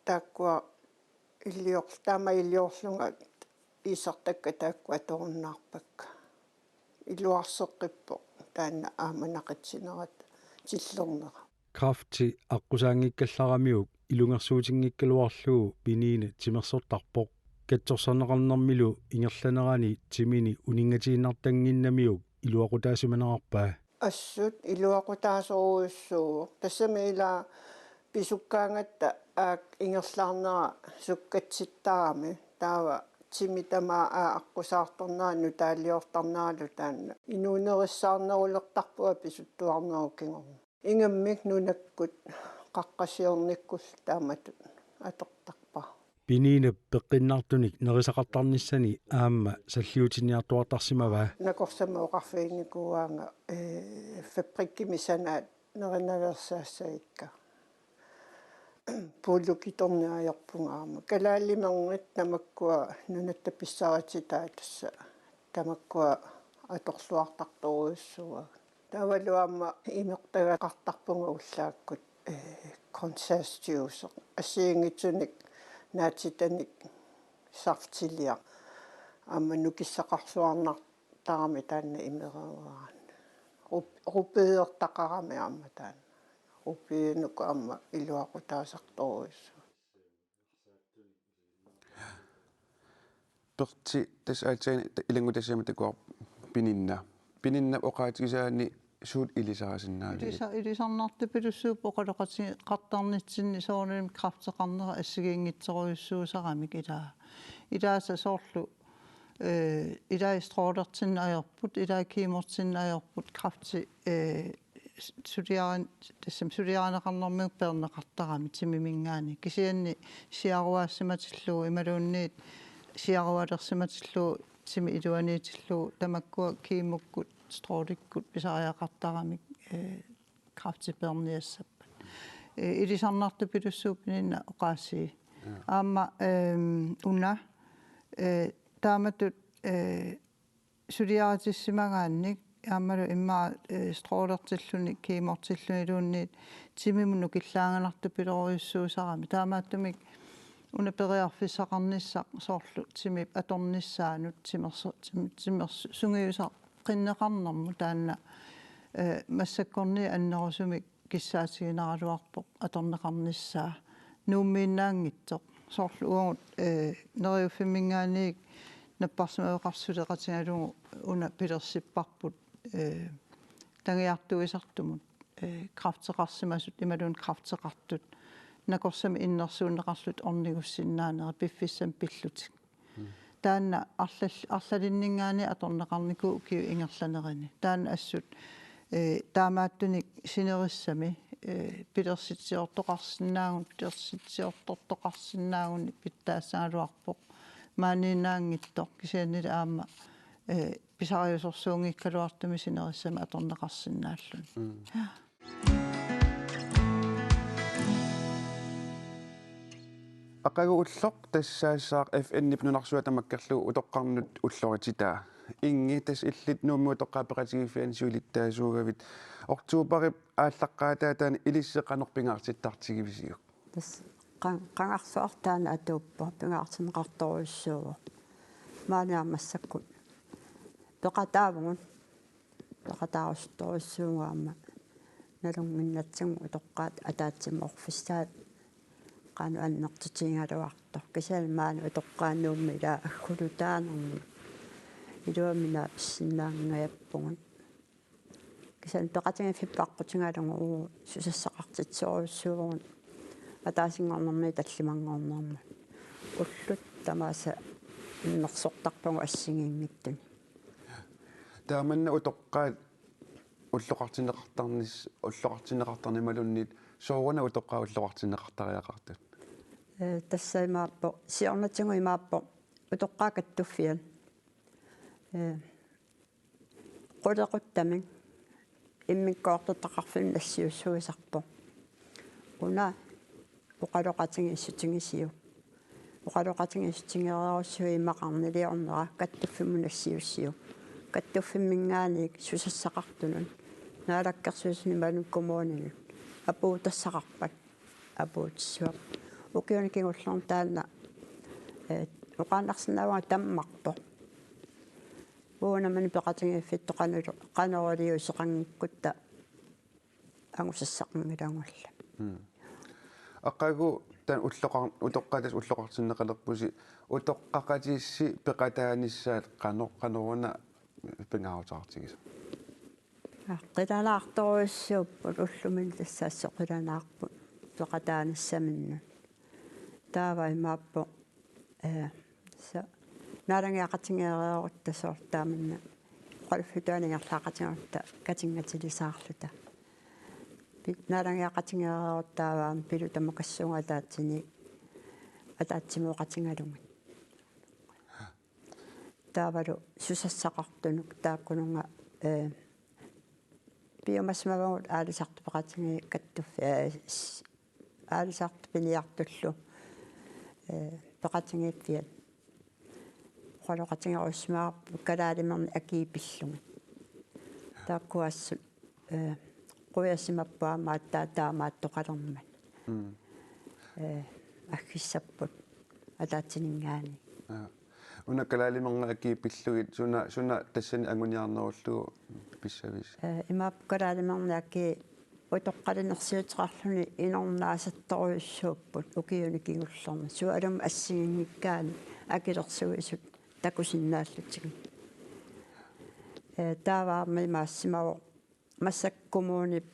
taakkua ilior-, taama iliorlunga iisartakkat taakkua torunnaarpakka. Iluarseqqippoq taanna aamma naqitsinerata tillernera. Kræfti aqqusaanngikkallaramiuk ilungersuutinngikkaluarlugu Piniina timersortarpoq. Katsorsarneqarnermilu ingerlanerani timini uninngatiinnartannginnamiuk iluaqutaasimanerarpaa. Assut iluaqutaasorujussuuvoq. Tassami ila pisukkaangatta aak ingerlaarnera sukkatsittarami. Taava timi tamaat aak aqqusaartornera nutaaliortarneralu taanna. Inuunerissaarnerulertarpunga pisuttuarnerup kingorna. Ingammik nunakkut qaqqasiornikkullu taamatut atortarpara. Piniinap peqqinnartunik nerisaqartarnissani aamma salliutinniartuartarsimavaa. Nakorsamut oqarfiginikuuaanga, ee, fabrikkimi sanaat nerinaveersaassagikka. Puulukitorniarpunga aamma. Kalaalimernit tamakkua nunatta pissarititaat tassa tamakkua atorluartartorujussuuagut. Taavalu aamma imertagaqartarpunga ullaakkut, ee, grøntsagsjuice. Assigiinngitsunik naatsitanik saftiliaq. Aamma nukissaqarluarnartarami taanna imereeraanni. Rup-, rupiertaqarami aamma taanna. Rupiinuku aamma iluaqutaasartorujussuuvoq. Pertsi, tassa aatsaat ilanngutassiama takuarput Piniina. Piniinap oqaatigisaani suut ilisarisinnaaviuk? Ilisa-, ilisarnartupilussuupput oqaloqatigeqartarnitsinni soorunami kræfteqarnera assigiinngitsorujussuusaramik ilaa. Ilaasa soorlu, ee, ilai strålertinneq ajorput, ilai kemortinneq ajorput, kræfti, ee, suliarin-, tassami suliarineqarnermigut peerneqartarami timiminngaanniit. Kisianni siaruaassimatillugu imaluunniit siarualersimatillugu timi iluaniitillugu tamakkua kemokkut, strålikkut pisariaqartaramik, ee, kræfti peerniassappat. Ee, ilisarnartupilussuupput Piniina oqaasii. Ja. Aamma, ehm, una, ee, taamatut, ee, suliaritissimagaannik aammalu immaqa, ee, strålertilluni, kemortilluniluunniit timimut nukillaanganartupilorujussuusarami. Taamaattumik una periarfissaqarnissaq soorlu timip atornissaanut timerso-, tim-, timers-, sungiusaqqinneqarnermut taanna, ee, massakkorniit annerusumik kissaatiginaraluarpoq atorneqarnissaa. Nuummiinnaanngitsoq. Soorlu uagut, ee, Neriuffimminngaanniit napparsimaveqartut suleqatigalugu una pilersipparput, ee, Tangiartuisartumut, ee, kræfteqarsimasut imaluunniit kræfteqartut nakorsamik innersuunneqarlutik ornigussinnaaneri piffissami pillutik. Mm. Taanna arlal-, arlalinninngaanniit atorneqarnikuuvoq ukiup ingerlanerini. Taanna assut, ee, taamaattunik sinerissami, ee, pilersitsiortoqarsinnaagunik, pilersitsiortortoqarsinnaagunik pitsaassagaluarpoq. Maaniinnaanngitsoq kisiannili aamma, ee, pisariusorsuunngikkaluartumik sinerissami atorneqarsinnaalluni. Mm. Ja. Aqagu ulloq tassaassaaq F N-ip nunarsuaq tamakkerlugu utoqqarnut ullorititaa. Ingi, tassa illit Nuummi utoqqaat peqatigiiffianni siulittaasuugavit. Oktoberip aallaqqaataani ilissi qanoq pingaartittartigivisiuk? Tassa qan-, qangarsuaq taanna atuuppoq, pingaartinneqartorujussuuvoq. Maani aamma massakkut peqataavugut. Peqataarusuttorujussuuvugut aamma nalunnginnatsigu utoqqaat ataatsimut orfissaat qanoq annertutigigaluartoq. Kisianni maani utoqqaat Nuummi ilaa aggulutaanermut iluamik naapissinnaanngajappugut. Kisianni peqatigiiffik paqqutigalugu susassaqartitsisorujussuuvugut ataasinngornermiit tallimanngornermut. Ullut tamaasa immersortarpagut assigiinngitsunik. Taamanna utoqqaat ulloqartinneqartarnis-, ulloqartinneqartarneq imaluunniit sooruna utoqqaat ulloqartinneqartariaqartut? Ee, tassa imaappoq, siornatigut imaappoq utoqqaat kattuffiat. Ee, qulequttamik immikkoortortaqarfimmik nassiussuisarpoq. Una oqaloqatigiissutigisiuk. Oqaloqatigiissutigereerussuuvoq immaqa arniliornera kattuffimmut nassiussiuk. Kattuffimminngaanniit susassaqartunut Naalakkersuisuni Manuk Kommuninut apuuteqarpat apuutissuaq. Ukiuni kingullerni taanna, eh, oqaannarsinnaavunga tammarpoq. Uunamani peqatigiiffittut qanoru-, qanoruliuseqanngikkutta angusassaqanngilanga. Mm. Aqagu taanna ulloqar-, utoqqaat tassa ulloqartinneqalerpusi, utoqqaqatissi peqataanissaat qano-, qanoruna pingaaruteqartigisoq? Qilanaartorujussuupput, ullumi tassa assut qilanaarput peqataanissaminnut. Taava imaappoq, eh, sa-, naalagiaqatigeereerutta soorlu taamanna oqaluffittuani ingerlaaqatigaarutta katinngatilisarluta. Pi-, naalagiaqatigeereerutta taava aamma Pilu tamakassuunga ataatsini-, ataatsimooqatigalugit. Taavalu susassaqartunut taakkununnga, eh, piumasimavagut aalisartut peqatigiit kattuffi-, eh, s-, aalisartut piniartullu, eh, peqatigiiffiat oqaloqatigerussimagaluarput kalaalimernik akii pillugit. Taakkua assut, eh, quiasimapput aamma aatsaat taamaattoqalermat. Mm. Eh, aggissapput ataatsininngaanniit. Ja. Una kalaalimernik akii pillugit suna, suna tassani anguniarnerullugu pissavisi? Eh, imaappoq kalaalimernik akii utoqqalinersiuteqarluni inornaasattorujussuupput ukiuni kingullerni. Sualummik assiginngikkaanni akilersuisut takusinnaallutigit. Eh, taava aamma imaassimavoq massakkut kommunip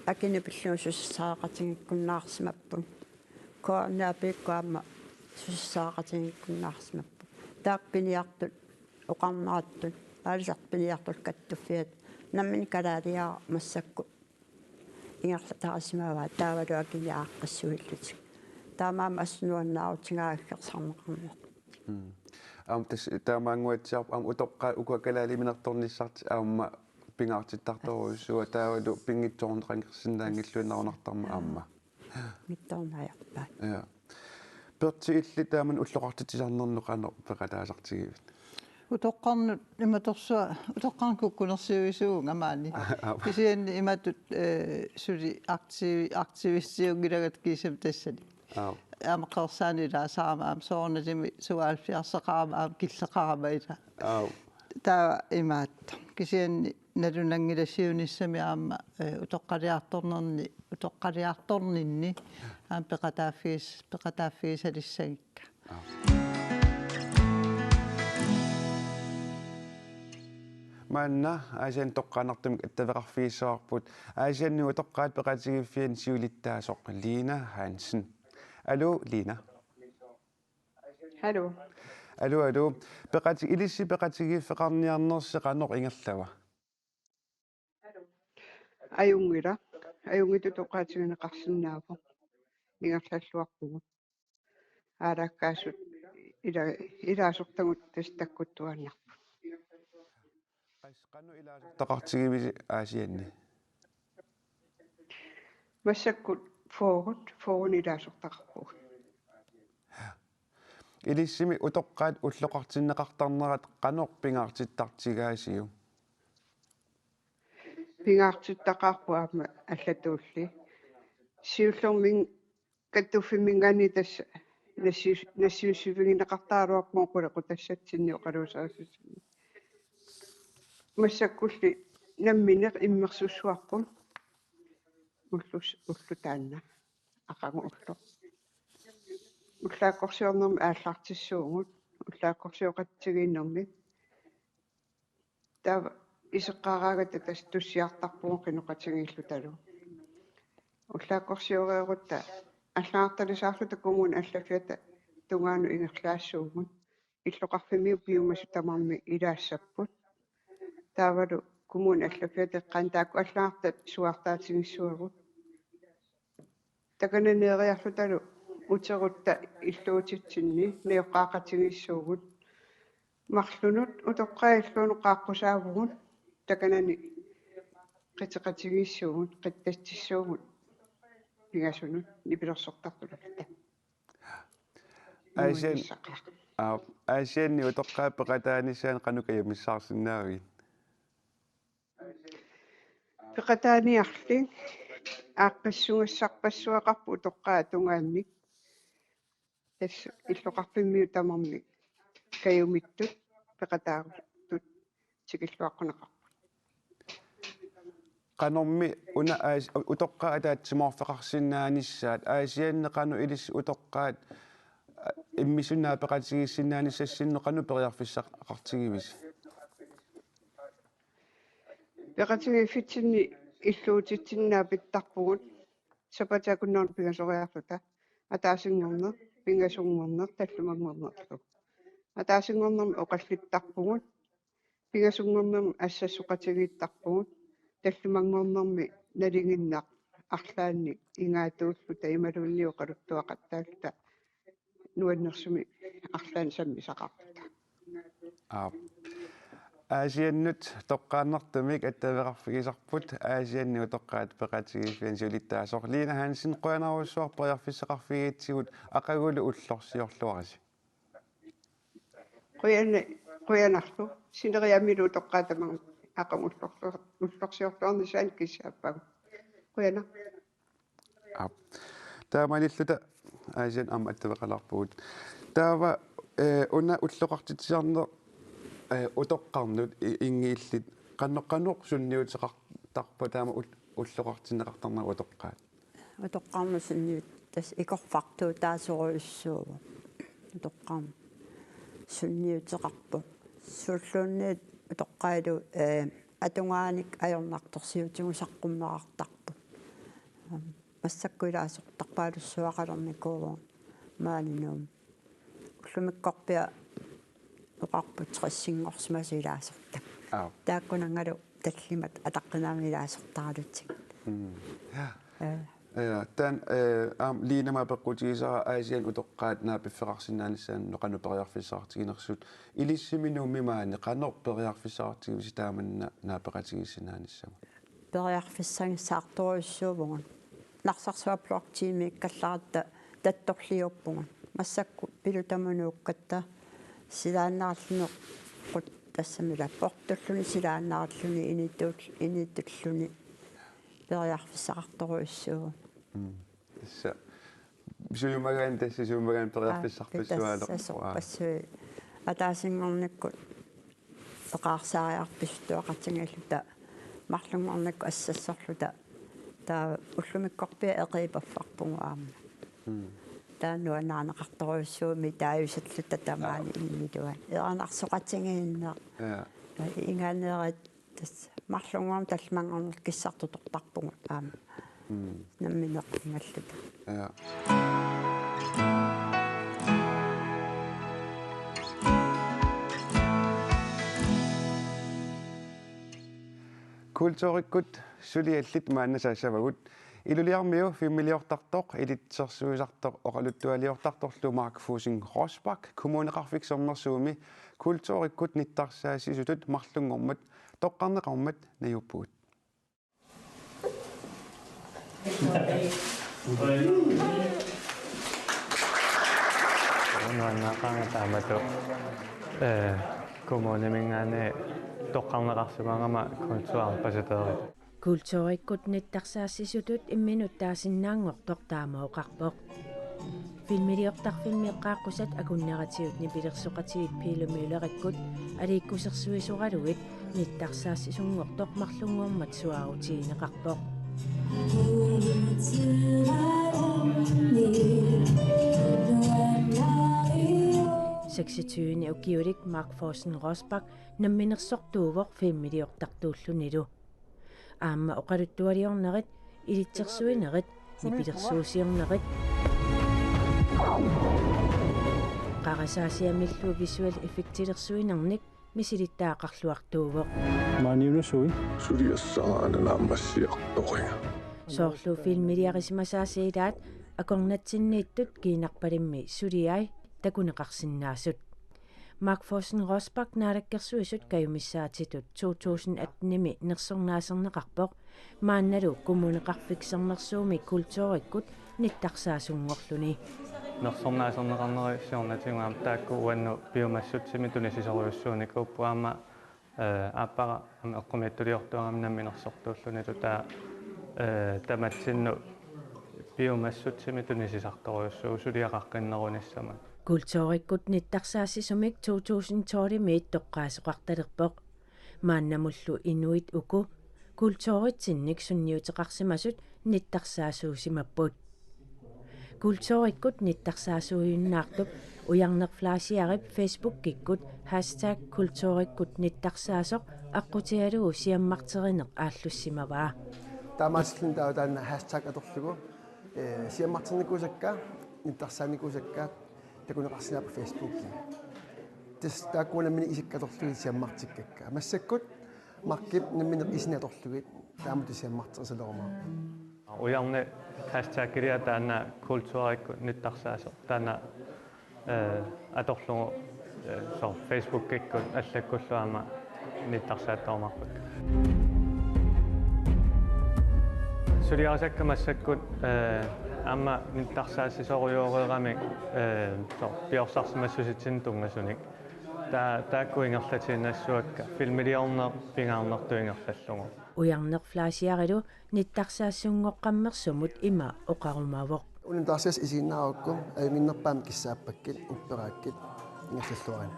akinik pillugit susassaqatigiikkunnaarsimapput. K N A P-kkut aamma susassaqatigiikkunnaarsimapput. Taakku piniartut, oqarnerattut, aalisartut piniartut kattuffiat, nammineq kalaaliaat massakkut ingerlatarisimavaat taavalu akinik aaqqissuillutik. Taamaammat assut nuannaarutigaara aggersarneqarnerput. Mm. Aamma tassa taamaannguatsiarpoq aamma utoqqaat ukua kalaaliminertornissartik aamma pingaartittartorujussuuaat taavalu pinngitsoorneqanngikkaluarsinnaanngilluinnarunartarmat aamma. Mittornaajappaat. Ja. Pertsi, illit taamani ulloqartitsisarnernut qanoq peqataasartigivit? Utoqqarnut imatorsuaq, utoqqarnut kukkunersiuisuuvunga maani. Aap. Kisianni imatut, eh, suli aktivi-, aktivistiunngilanga kiisami tassani. Aap. Aamma qersaaneq ilaasarama, aamma soorunalimi syvoghalvfjerdseqarama, aamma killeqarama ila. Aap. Taava imaattoq. Kisianni nalunanngilaq siunissami aamma, eh, utoqqaliartornerni, utoqqaliartorninni aamma peqataaffigis-, peqataaffigissalissagikka. Aap. Maanna Aasianni toqqaannartumik attaveqarfigissavarput Aasianni utoqqaat peqatigiiffianni siulittaasoq Lina Hansen. Aluu, Lina. Hallo. Aluu, aluu. Peqati-, ilissi peqatigiiffeqarniarnersi qanoq ingerlava? Ajunngilaq. Ajunngitsutut oqaatigineqarsinnaavoq. Ingerlalluarpugut. Aalakkaasut ila-, ilaasortagut tassa takkuttuaannarput. Qas-, qanoq ilaasortaqartigivisi Aasianni? Massakkut fyrre, fyrre ilaasortaqarpugut. Ilissimi utoqqaat ulloqartinneqartarnerat qanoq pingaartittartigaasiuk? Pingaartittaqaarput aamma allatulli. Siullermik kattuffimminngaanniit tassa nassi-, nassiussivigineqartaraluarpugut qulequtassatsinni oqaluuserisassanni. Massakkulli nammineq immersussuarput. Ullus-, ulloq taanna. Aqagu ulloq. Ullaakkorsiornermi aallartissuugut. Ullaakkorsioqatigiinnermi. Taava iseqqaaraangata tassa tussiartarpugut qinoqatigiillutalu. Ullaakkorsioreerutta allagartalisaarluta kommunit allaffiata tungaanut ingerlaassuugut. Illoqarfimmiut piumasut tamarmik ilaassapput. Taavalu kommunit allaffiata eqqaani taakku allagartat suaartaatigissuagut. Takanani eriarlutalu uterutta illuutitsinni najoqqaaqatigiissuugut. Marlunut utoqqaat illuunut qaaqqusaavugut, takanani qiteqatigiissuugut, qitatsissuugut pingasunut nipilersortartulaarluta. Aasian-, nuannisaqaaq. Aap, Aasianni utoqqaat peqataanissaanut qanoq kajumissaarsinnaavigit? Peqataaniarli aaqqissugassarpassuaqarpoq utoqqaat tungaannik. Tassa illoqarfimmiut tamarmik kajumittut peqataartut tikilluaqquneqarput. Qanormi una Aas-, utoqqaat ataatsimoorfeqarsinnaanissaat, Aasianni qanoq ilissi utoqqaat, a, imminnut naapeqatigiissinnaanissassinnut qanoq periarfissaqartigivisi? Peqatigiiffitsinni illuutitsinni naapittarpugut, sapaatip akunneranut pingasoriarluta, ataasinngorneq, pingasunngorneq, tallimanngornerlu. Ataasinngornermi oqallittarpugut, pingasunngornermi assassoqatigiittarpugut, tallimanngornermi nalinginnaq arlaannik ingaatuulluta imaluunniit oqaluttuaqattaalluta nuannersumik arlaannik sammisaqarluta. Aap. Aasiannut toqqaannartumik attaveqarfigisarput Aasianni utoqqaat peqatigiiffiani siulittaasoq Lina Hansen, qujanarujussuaq periarfissaqarfigigatsigut, aqagulu ullorsiorluarisi. Qujan-, qujanarlu. Sineriammilu utoqqaat tamarmik aqagu ullorlu-, ullorsiorluarnissaannik kissaapput. Qujanaq. Aap. Taamaalilluta Aasianni aamma attaveqalaarpugut. Taava, eh, una ulloqartitsisarneq, eh, utoqqarnut i-, inngiillit qano-, qanoq sunniuteqartarpa taama ul-, ulloqartinneqartarnerat utoqqaat? Utoqqarnut sunniut-, tassa ikorfartuutaasorujussuuvoq. Utoqqarnut sunniuteqarpoq. Suulluunniit utoqqaalu, eh, atugaanik ajornartorsiutigut saqqummerartarput. Massakkut ilaasortarpaalussuaqalernikuuvugut maani Nuummi. Ullumikkorpiaq oqarput tressinngorsimasoq ilaasortaq. Aap. Taakkunanngalu tallimat ataqqinaammik ilaasortaralutsigit. Mm. Ja. Ja. Ja, taanna, eh, aamma Linamut apeqqutigisara Aasianni utoqqaat naapiffeqarsinnaanissaannut qanoq periarfissaqartiginersut. Ilissimi Nuummi maani qanoq periarfissaqartigivisi taamanna naapeqatigiissinnaanissamut? Periarfissagissaartorujussuuvugut. Narsarsuaq block teamiikkallaratta tattorliuppugut. Massakkut pilutamunuukkatta silaannarluni qut-, tassami ila portulluni silaannarluni inituul-, initulluni periarfissaqartorujussuuvugut. Mm. Tassa sujumagaanni, tassa sujumagaanni periarfissarpassuaaleq. Aa, tassa sorpassuit. Ataasinngornikkut eqaarsaariarput pisuttuaqatigiilluta, marlunngornikkut assassorluta. Taava ullumikkorpiaq eqiipaffarpugut aamma. Mm. Taava nuannarineqartorujussuuvoq mitaajusalluta tamaani. Aa. Immiluat. Eranarsoqatigiinneq. Ja. Inganeerit tassa marlunngorneq tallimanngornerlu kissartutortarpugut aamma. Mm. Nammineq ingalluta. Ja. Kulturikkut suliallit maanna saassavagut. Ilulissarmiu filmiliortartoq, ilitsersuisartoq oqaluttualiortartorlu Mark Fussing Rosbach Kommuneqarfik Sermersuumi kulturikkut nittarsaassisutut marlunngormat toqqarneqarmat najuuppugut. Nuannaaqaanga taamatut, eh, kommuniminngaanniit toqqarneqarsimagamik kulturambassadørit. Kulturikkut nittarsaassisutut imminut taasinnaanngortoq taama oqarpoq. Filmiliortarfimmi eqqaaqqusat akunneratigut nipilersoqatigiit Pele Müllerikkut aliikkusersuisoralugit nittarsaassisunngortoq marlunngormat suaarutigineqarpoq. Seksogtyvenik ukiulik Mark Fussing Rosbach namminersortuuvoq filmiliortartuullunilu. Aamma oqaluttualiornerit, ilitsersuinerit, nipilersuusiornerit, qarasaasiamillu visuel effektilersuinernik misilittagaqarluartuuvoq. Maaniuna sui. Suliassaraana naammassiartoringa. Soorlu filmiliarisimasaasa ilaat akornatsinniittut kiinarpalimmi suliai takuneqarsinnaasut. Mark Fussing Rosbach Naalakkersuisut kajumissaatitut to tusind atten-imi nersornaaserneqarpoq, maannalu Kommuneqarfik Sermersuumi kulturikkut nittarsaasunngorluni. Nersornaaserneqarneri siornatigut aamma taakku uannut piumassutsimik tunisisorujussuunikuupput aamma Eh, aappara aamma eqqumiitsuliortuugami namminersortuullunilu taava, eh, tamatsinnut piumassutsimi tunisisartorujussuuvoq suliaqaqqinnerunissamut. Kulturikkut nittarsaassisumik to tusind tolvimiit toqqaasoqartalerpoq. Maannamullu inuit uku kulturitsinnik sunniuteqarsimasut nittarsaassuusimapput. Kulturikkut nittarsaassuujunnaartup Ujarneq Fleischerip Facebookikkut hashtag kulturikkut nittarsaasoq aqqutigalugu siammarterineq aallussimavaa. Taamaasilluni taava taanna hashtag atorlugu, eh, siammarternikuusakka, nittarsaasinikuusakka takuneqarsinnaapput Facebookikkut. Tassa taakkua nammineq isikka atorlugit siammartikkakka. Massakkut Markip nammineq isini atorlugit taamatut siammarterisalerumaapput. Ujarneq hashtagiliaq taanna kulturikkut nittarsaasoq. Taanna, eh, atorlugu, eh, soorlu Facebookikkut allakkullu aamma nittarsaattorumaarpakka. Suliarisakka massakkut, eh, aamma nittarsaassisorujoreeramik, eh, soorlu piorsarsimassusitsinnut tunngasunik. Taa-, taakku ingerlatiinnassavakka, filmiliorneq pingaarnertut ingerlallugu. Ujarneq Fleischerilu nittarsaassinngoqqammersumut ima oqarumaavoq. Una nittarsaassaq isiginnaarakku ajunnginnerpaamik kissaappakkit, upperaakkit ingerlalluarina.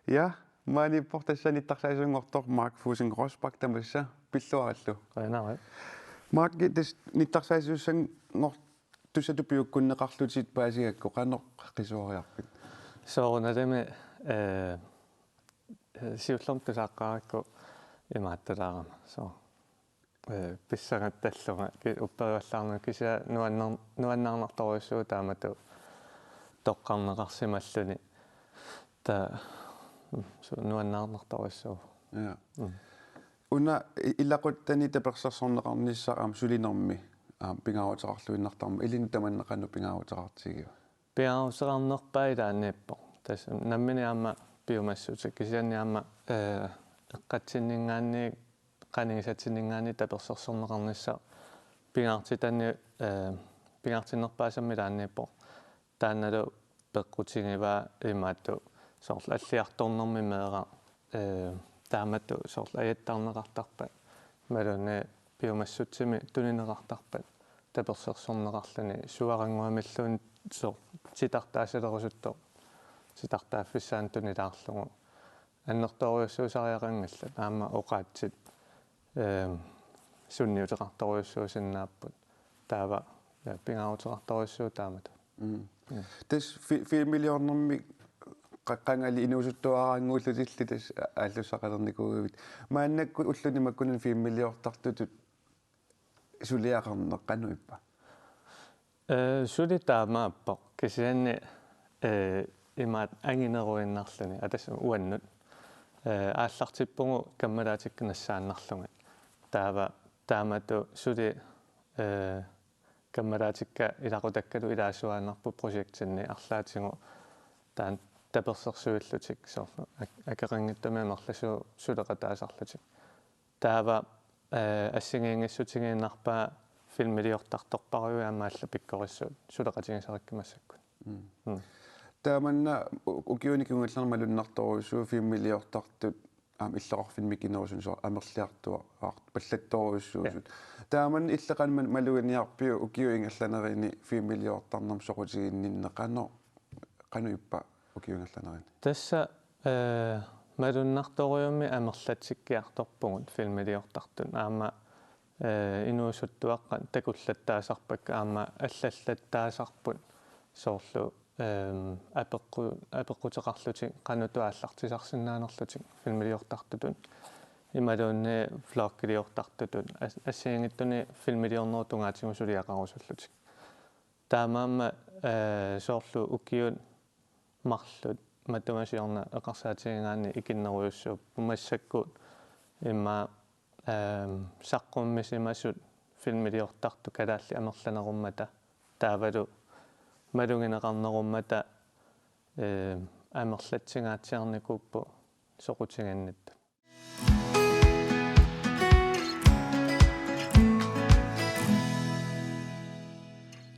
Ja, maaniippoq tassa nittarsaassisunngortoq Mark Fussing Rosbach tamassa, pilluarillu. Qujanaq. Mark, tassa nittarsaassisussanngortussatut piukkunneqarlutit paasigakku qanoq qisuariarpit? Soorunalimi, eh, siullermik tusaaqqaarakku imaattulaarama. So, eh, pissangattallunga ki-, upperivallaarnanga kisianni nuannar-, nuannaarnartorujussuuvoq taamatut toqqarneqarsimalluni. Taa, mm, su-, nuannaarnartorujussuuvoq. Ja. Mm. Una i-, ilaquttani tapersersorneqarnissaq aamma sulinermi aamma pingaaruteqarluinnartarmat, ilinnut tamanna qanoq pingaaruteqartigiva? Pingaaruteqarnerpaaq ilaanniippoq. Tassa nammineq aamma piumassuseq kisianni aamma, eh, eqqatsinninngaanniit, qanigisatsinninngaanniit tapersersorneqarnissaq pingaartitani, eh, pingaartinnerpaasami ilaanniippoq. Taannalu peqqutigivaa imaattoq soorlu alliartornermi meeraq, eh, taamatut soorlu ajattarneqartarpat, imaluunniit piumassutsimi tunineqartarpat, tapersersorneqarluni suarannguamilluunniit soorlu titartaassalerusuttoq titartaaffissaanut tunilaarlugu. Annertoorujussuusariaqanngillat, aamma oqaatsit, ehm, sunniuteqartorujussuusinnaapput. Taava, ja, pingaaruteqartorujussuuvoq taamatut. Mm. Mm. Tassa fi-, filmiliornermi qa-, qangali inuusuttuaraannguullutillu tassa a-, aallussaqalernikuuivit. Maannakkut ulluni makkunani filmiliortartutut suliaqarneq qanoq ippa? Eh, suli taamaappoq. Kisianni, eh, imaattoq angineruinnarluni. Aa, tassa uannut. Eh, aallartippugut kammalaatikka nassaannarlugit. Taava taamatut suli, eh, kammalaatikka ilaqutakkalu ilaasuaannarput projektinni arlaatigut taanna tapersersuillutik soorlu ak-, akeqanngitsumik amerlasuut suleqataasarlutik. Taava, eh, assigiinngissutigiinnarpaa filmiliortartorparujuit aamma allat pikkorissuit suleqatigisarikkit massakkut. Mm. Mm. Taamanna u-, ukiuni kingullerni malunnartorujussuuvoq filmiliortartut aamma illoqarfinni mikinerusunik soorlu amerliartuaarpallattorujussuusut. Ja. Taamanna illit qanoq maluginiarpiuk ukiut ingerlanerini filmiliortarnermut soqutiginninneq qanoq, qanoq ippa ukiut ingerlanerini? Tassa, eh, malunnartorujummik amerlatsikkiartorpugut filmiliortartut. Aamma, eh, inuusuttuaqqat takullattaasarpakka aamma allallattaasarput soorlu, ehm, apeqqu-, apeqquteqarlutik qanoq aallartisarsinnaanerlutik filmiliortartutut. Imaluunniit vloggiliortartutut. As-, assigiinngitsunik filmiliornerup tungaatigut suliaqarusullutik. Taamaammat, eh, soorlu ukiut marluk matuma siorna eqarsaatigigaanni ikinnerujussuupput massakkut immaqa, ehm, saqqummisimasut filmiliortartut kalaallit amerlanerummata taavalu malugineqarnerummata, ehm, amerlatsigaatsiarnikuupput soqutiginnittut.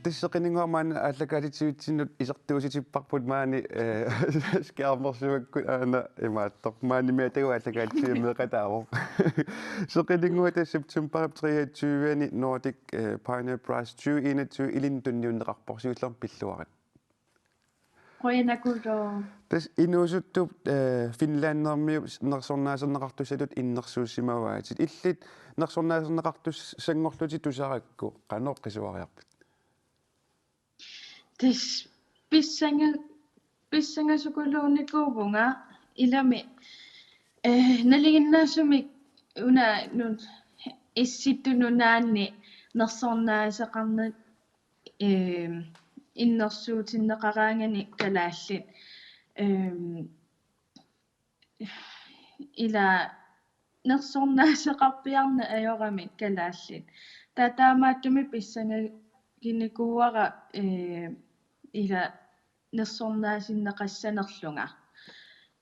Tassa seqinninnguaq maani aallakaatitsivitsinnut isertuutipparput maani, eh, skærmersuakkut aana imaattoq. Maani meeqqat aallakaatitsiviit meeqqat taavoq. Seqinninnguaq tassa september treogtyve-ani Nordic, eh, Pioneer Prize tyve enogtyve ilinnut tunniunneqarpoq, siullermik pilluarit. Qujanaqulu. Tassa inuusuttup, eh, Finlandermiup nersornaaserneqartussatut innersuussimavaatit. Illit nersornaaserneqartussanngorlutit tusarakku qanoq qisuariarpit? Tassa pissanga-, pissangasukuluunikuuvunga ilami, eh, nalinginnaasumik una nu-, Issittut Nunaanni nersornaaseqarneq, eh, innersuutinneqaraangani kalaallit, eh, ila nersornaaseqarpiarneq ajoramik kalaallit. Taava taamaattumik pissangaginikuuara, eh, ila nersornaasinneqassanerlunga.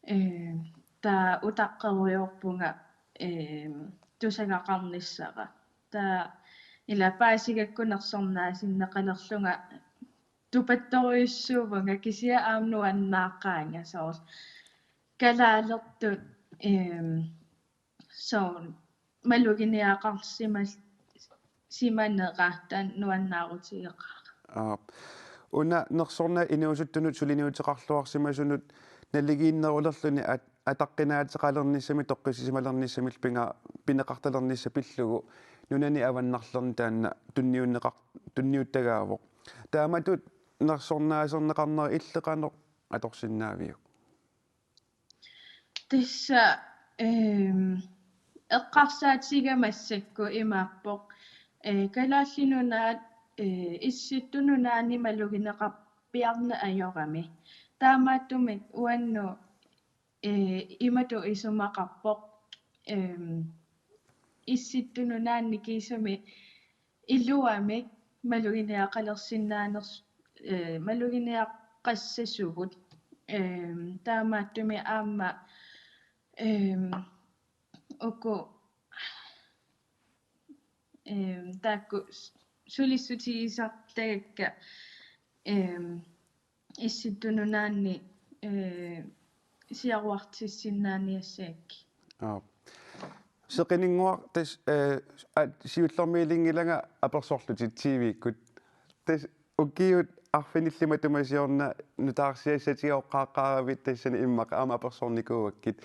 Eh, taava utaqqerujoorpunga, eh, tusagaqarnissara. Taava ila paasigakku nersornaasinneqalerlunga tupattorujussuuvunga kisianni aamma nuannaaqqaanga soorlu kalaalertut, ehm, soorlu maluginiaqarsimas-, simanera taanna nuannaarutigeqaara. Aap. Una nersornaat inuusuttunut suliniuteqarluarsimasunut naligiinnerulerluni at-, ataqqinaateqalernissamik toqqissisimalernissamillu pinga-, pineqartalernissaq pillugu nunani avannarlerni taanna tunniunneqar-, tunniuttagaavoq. Taamatut nersornaaserneqarnera illit qanoq atorsinnaaviuk? Tassa, ehm, eqqarsaatigiga massakkut imaappoq, eh, Kalaallit Nunaat, eh, Issittut Nunaanni malugineqarpiarneq ajorami. Taamaattumik uannut, eh, imatut isumaqarpoq, ehm, Issittut Nunaanni kiisami iluamik maluginiaqalersinnaanersoq, eh, maluginiaqqassasugut. Ehm, taamaattumik aamma, ehm, uku, ehm, taakku s-, sulissutigisartagakka, ehm, Issittut Nunaanni, eh, siaruartissinnaaniassagakkit. Aap. Seqinninnguaq tassa, eh, a-, siullermik ilinngilanga apersorlutit T V-kkut. Tassa ukiut arfinillit matuma siorna nutaarsiassatiga oqaaqqaaravit tassani immaqa aamma apersornikuuakkit.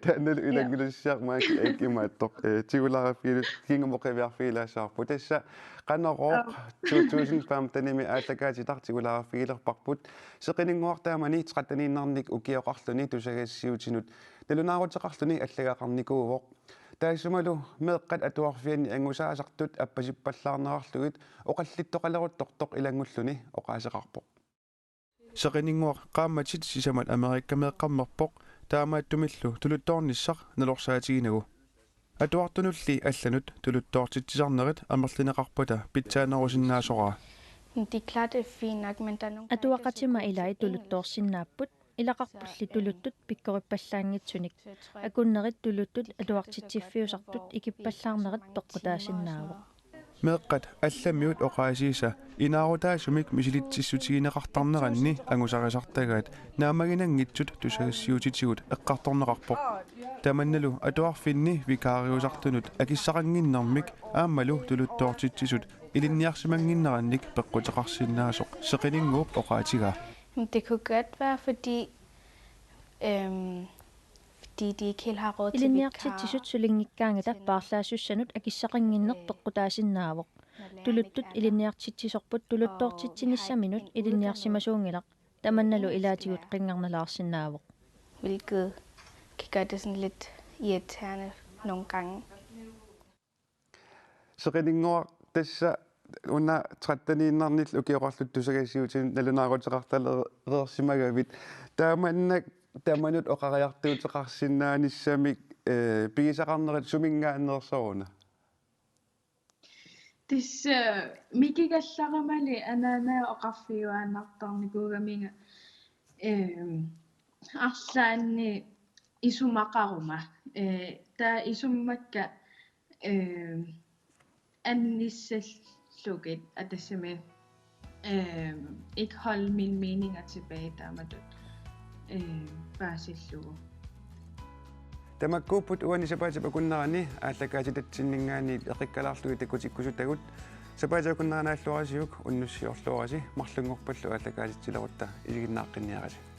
Taannalu, ja, ilanngulissiaq maak ik imaattoq. Eh, tigulaarfigilu kingumut qiviarfigilaassavarput. Tassa qanorooq, aap, to tusind femten-imi aallakaatitaq tigulaarfigilerparput. Seqinninnguaq taamani tretteniinnarnik ukioqarluni tusagassiuutinut nalunaaruteqarluni allagaqarnikuuvoq. Taassumalu meeqqat atuarfianni angusaasartut appasippallaarnerarlugit oqallittoqaleruttortoq ilanngulluni oqaaseqarpoq. Seqinninnguaq qaammatit sisamat Amerikameeqqammerpoq, taamaattumillu tuluttoornissaq nalorsaatigigatsigu. Atuartunulli allanut tuluttoortitsisarnerit amerlineqarpata pitsaanerusinnaasoraa. Det er klart, det er fint nok, men der er nogle gange, der skal... Atuaqatima ilai tuluttoorsinnaapput, ilaqarpulli tuluttut pikkorippallaanngitsunik. Akunnerit tuluttut atuartitsiffiusartut ikippallaarnerat peqqutaasinnaavoq. Meeqqat allamiut oqaasiisa inaarutaasumik misilitsissutigineqartarneranni angusarisartagaat naammaginanngitsut tusagassiuutitigut eqqartorneqarpoq. Tamannalu atuarfinni vikaariusartunut akissaqannginnermik aammalu tuluttoortitsisut ilinniarsimannginnerannik peqquteqarsinnaasoq Seqinninnguup oqaatigaa. Men det kunne godt være, fordi, øhm, fordi de ikke helt har råd til... Ilinniartitsisut sulinngikkaangata paarlaassussanut akissaqannginneq peqqutaasinnaavoq. Tuluttut ilinniartitsisorput tuluttoortitsinissaminut ilinniarsimasuunngilaq, tamannalu ilaatigut qinngarnalaarsinnaavoq. Hvilket kan gøre det sådan lidt irriterende nogle gange. Seqinninnguaq tassa una tretteniinnarnillu ukioqarlutit tusagassiuutinut nalunaaruteqartalereersimagavit. Taamannak tamanut oqariartuuteqarsinnaanissamik, eh, pigisaqarnerit suminngaanneersoruna? Tassa mikigallaramali anaanaga oqarfigiuaannartarnikuugaminga, ehm, arlaanni isumaqaruma. Eh, taava isummakka, ehm, anissallugit atassami. Øh, ikke holde mine meninger tilbage, der med det øh, bare sige lukker. Tamakkuupput uani sapaatip akunnerani aallakaatitatsinninngaanniit eqikkalaarlugit takutikkusutagut. Sapaatip akunnerani naalluarisiuk unnussiorluarisi, marlunngorpallu aallakaatitsilerutta isiginnaaqqinniarisi.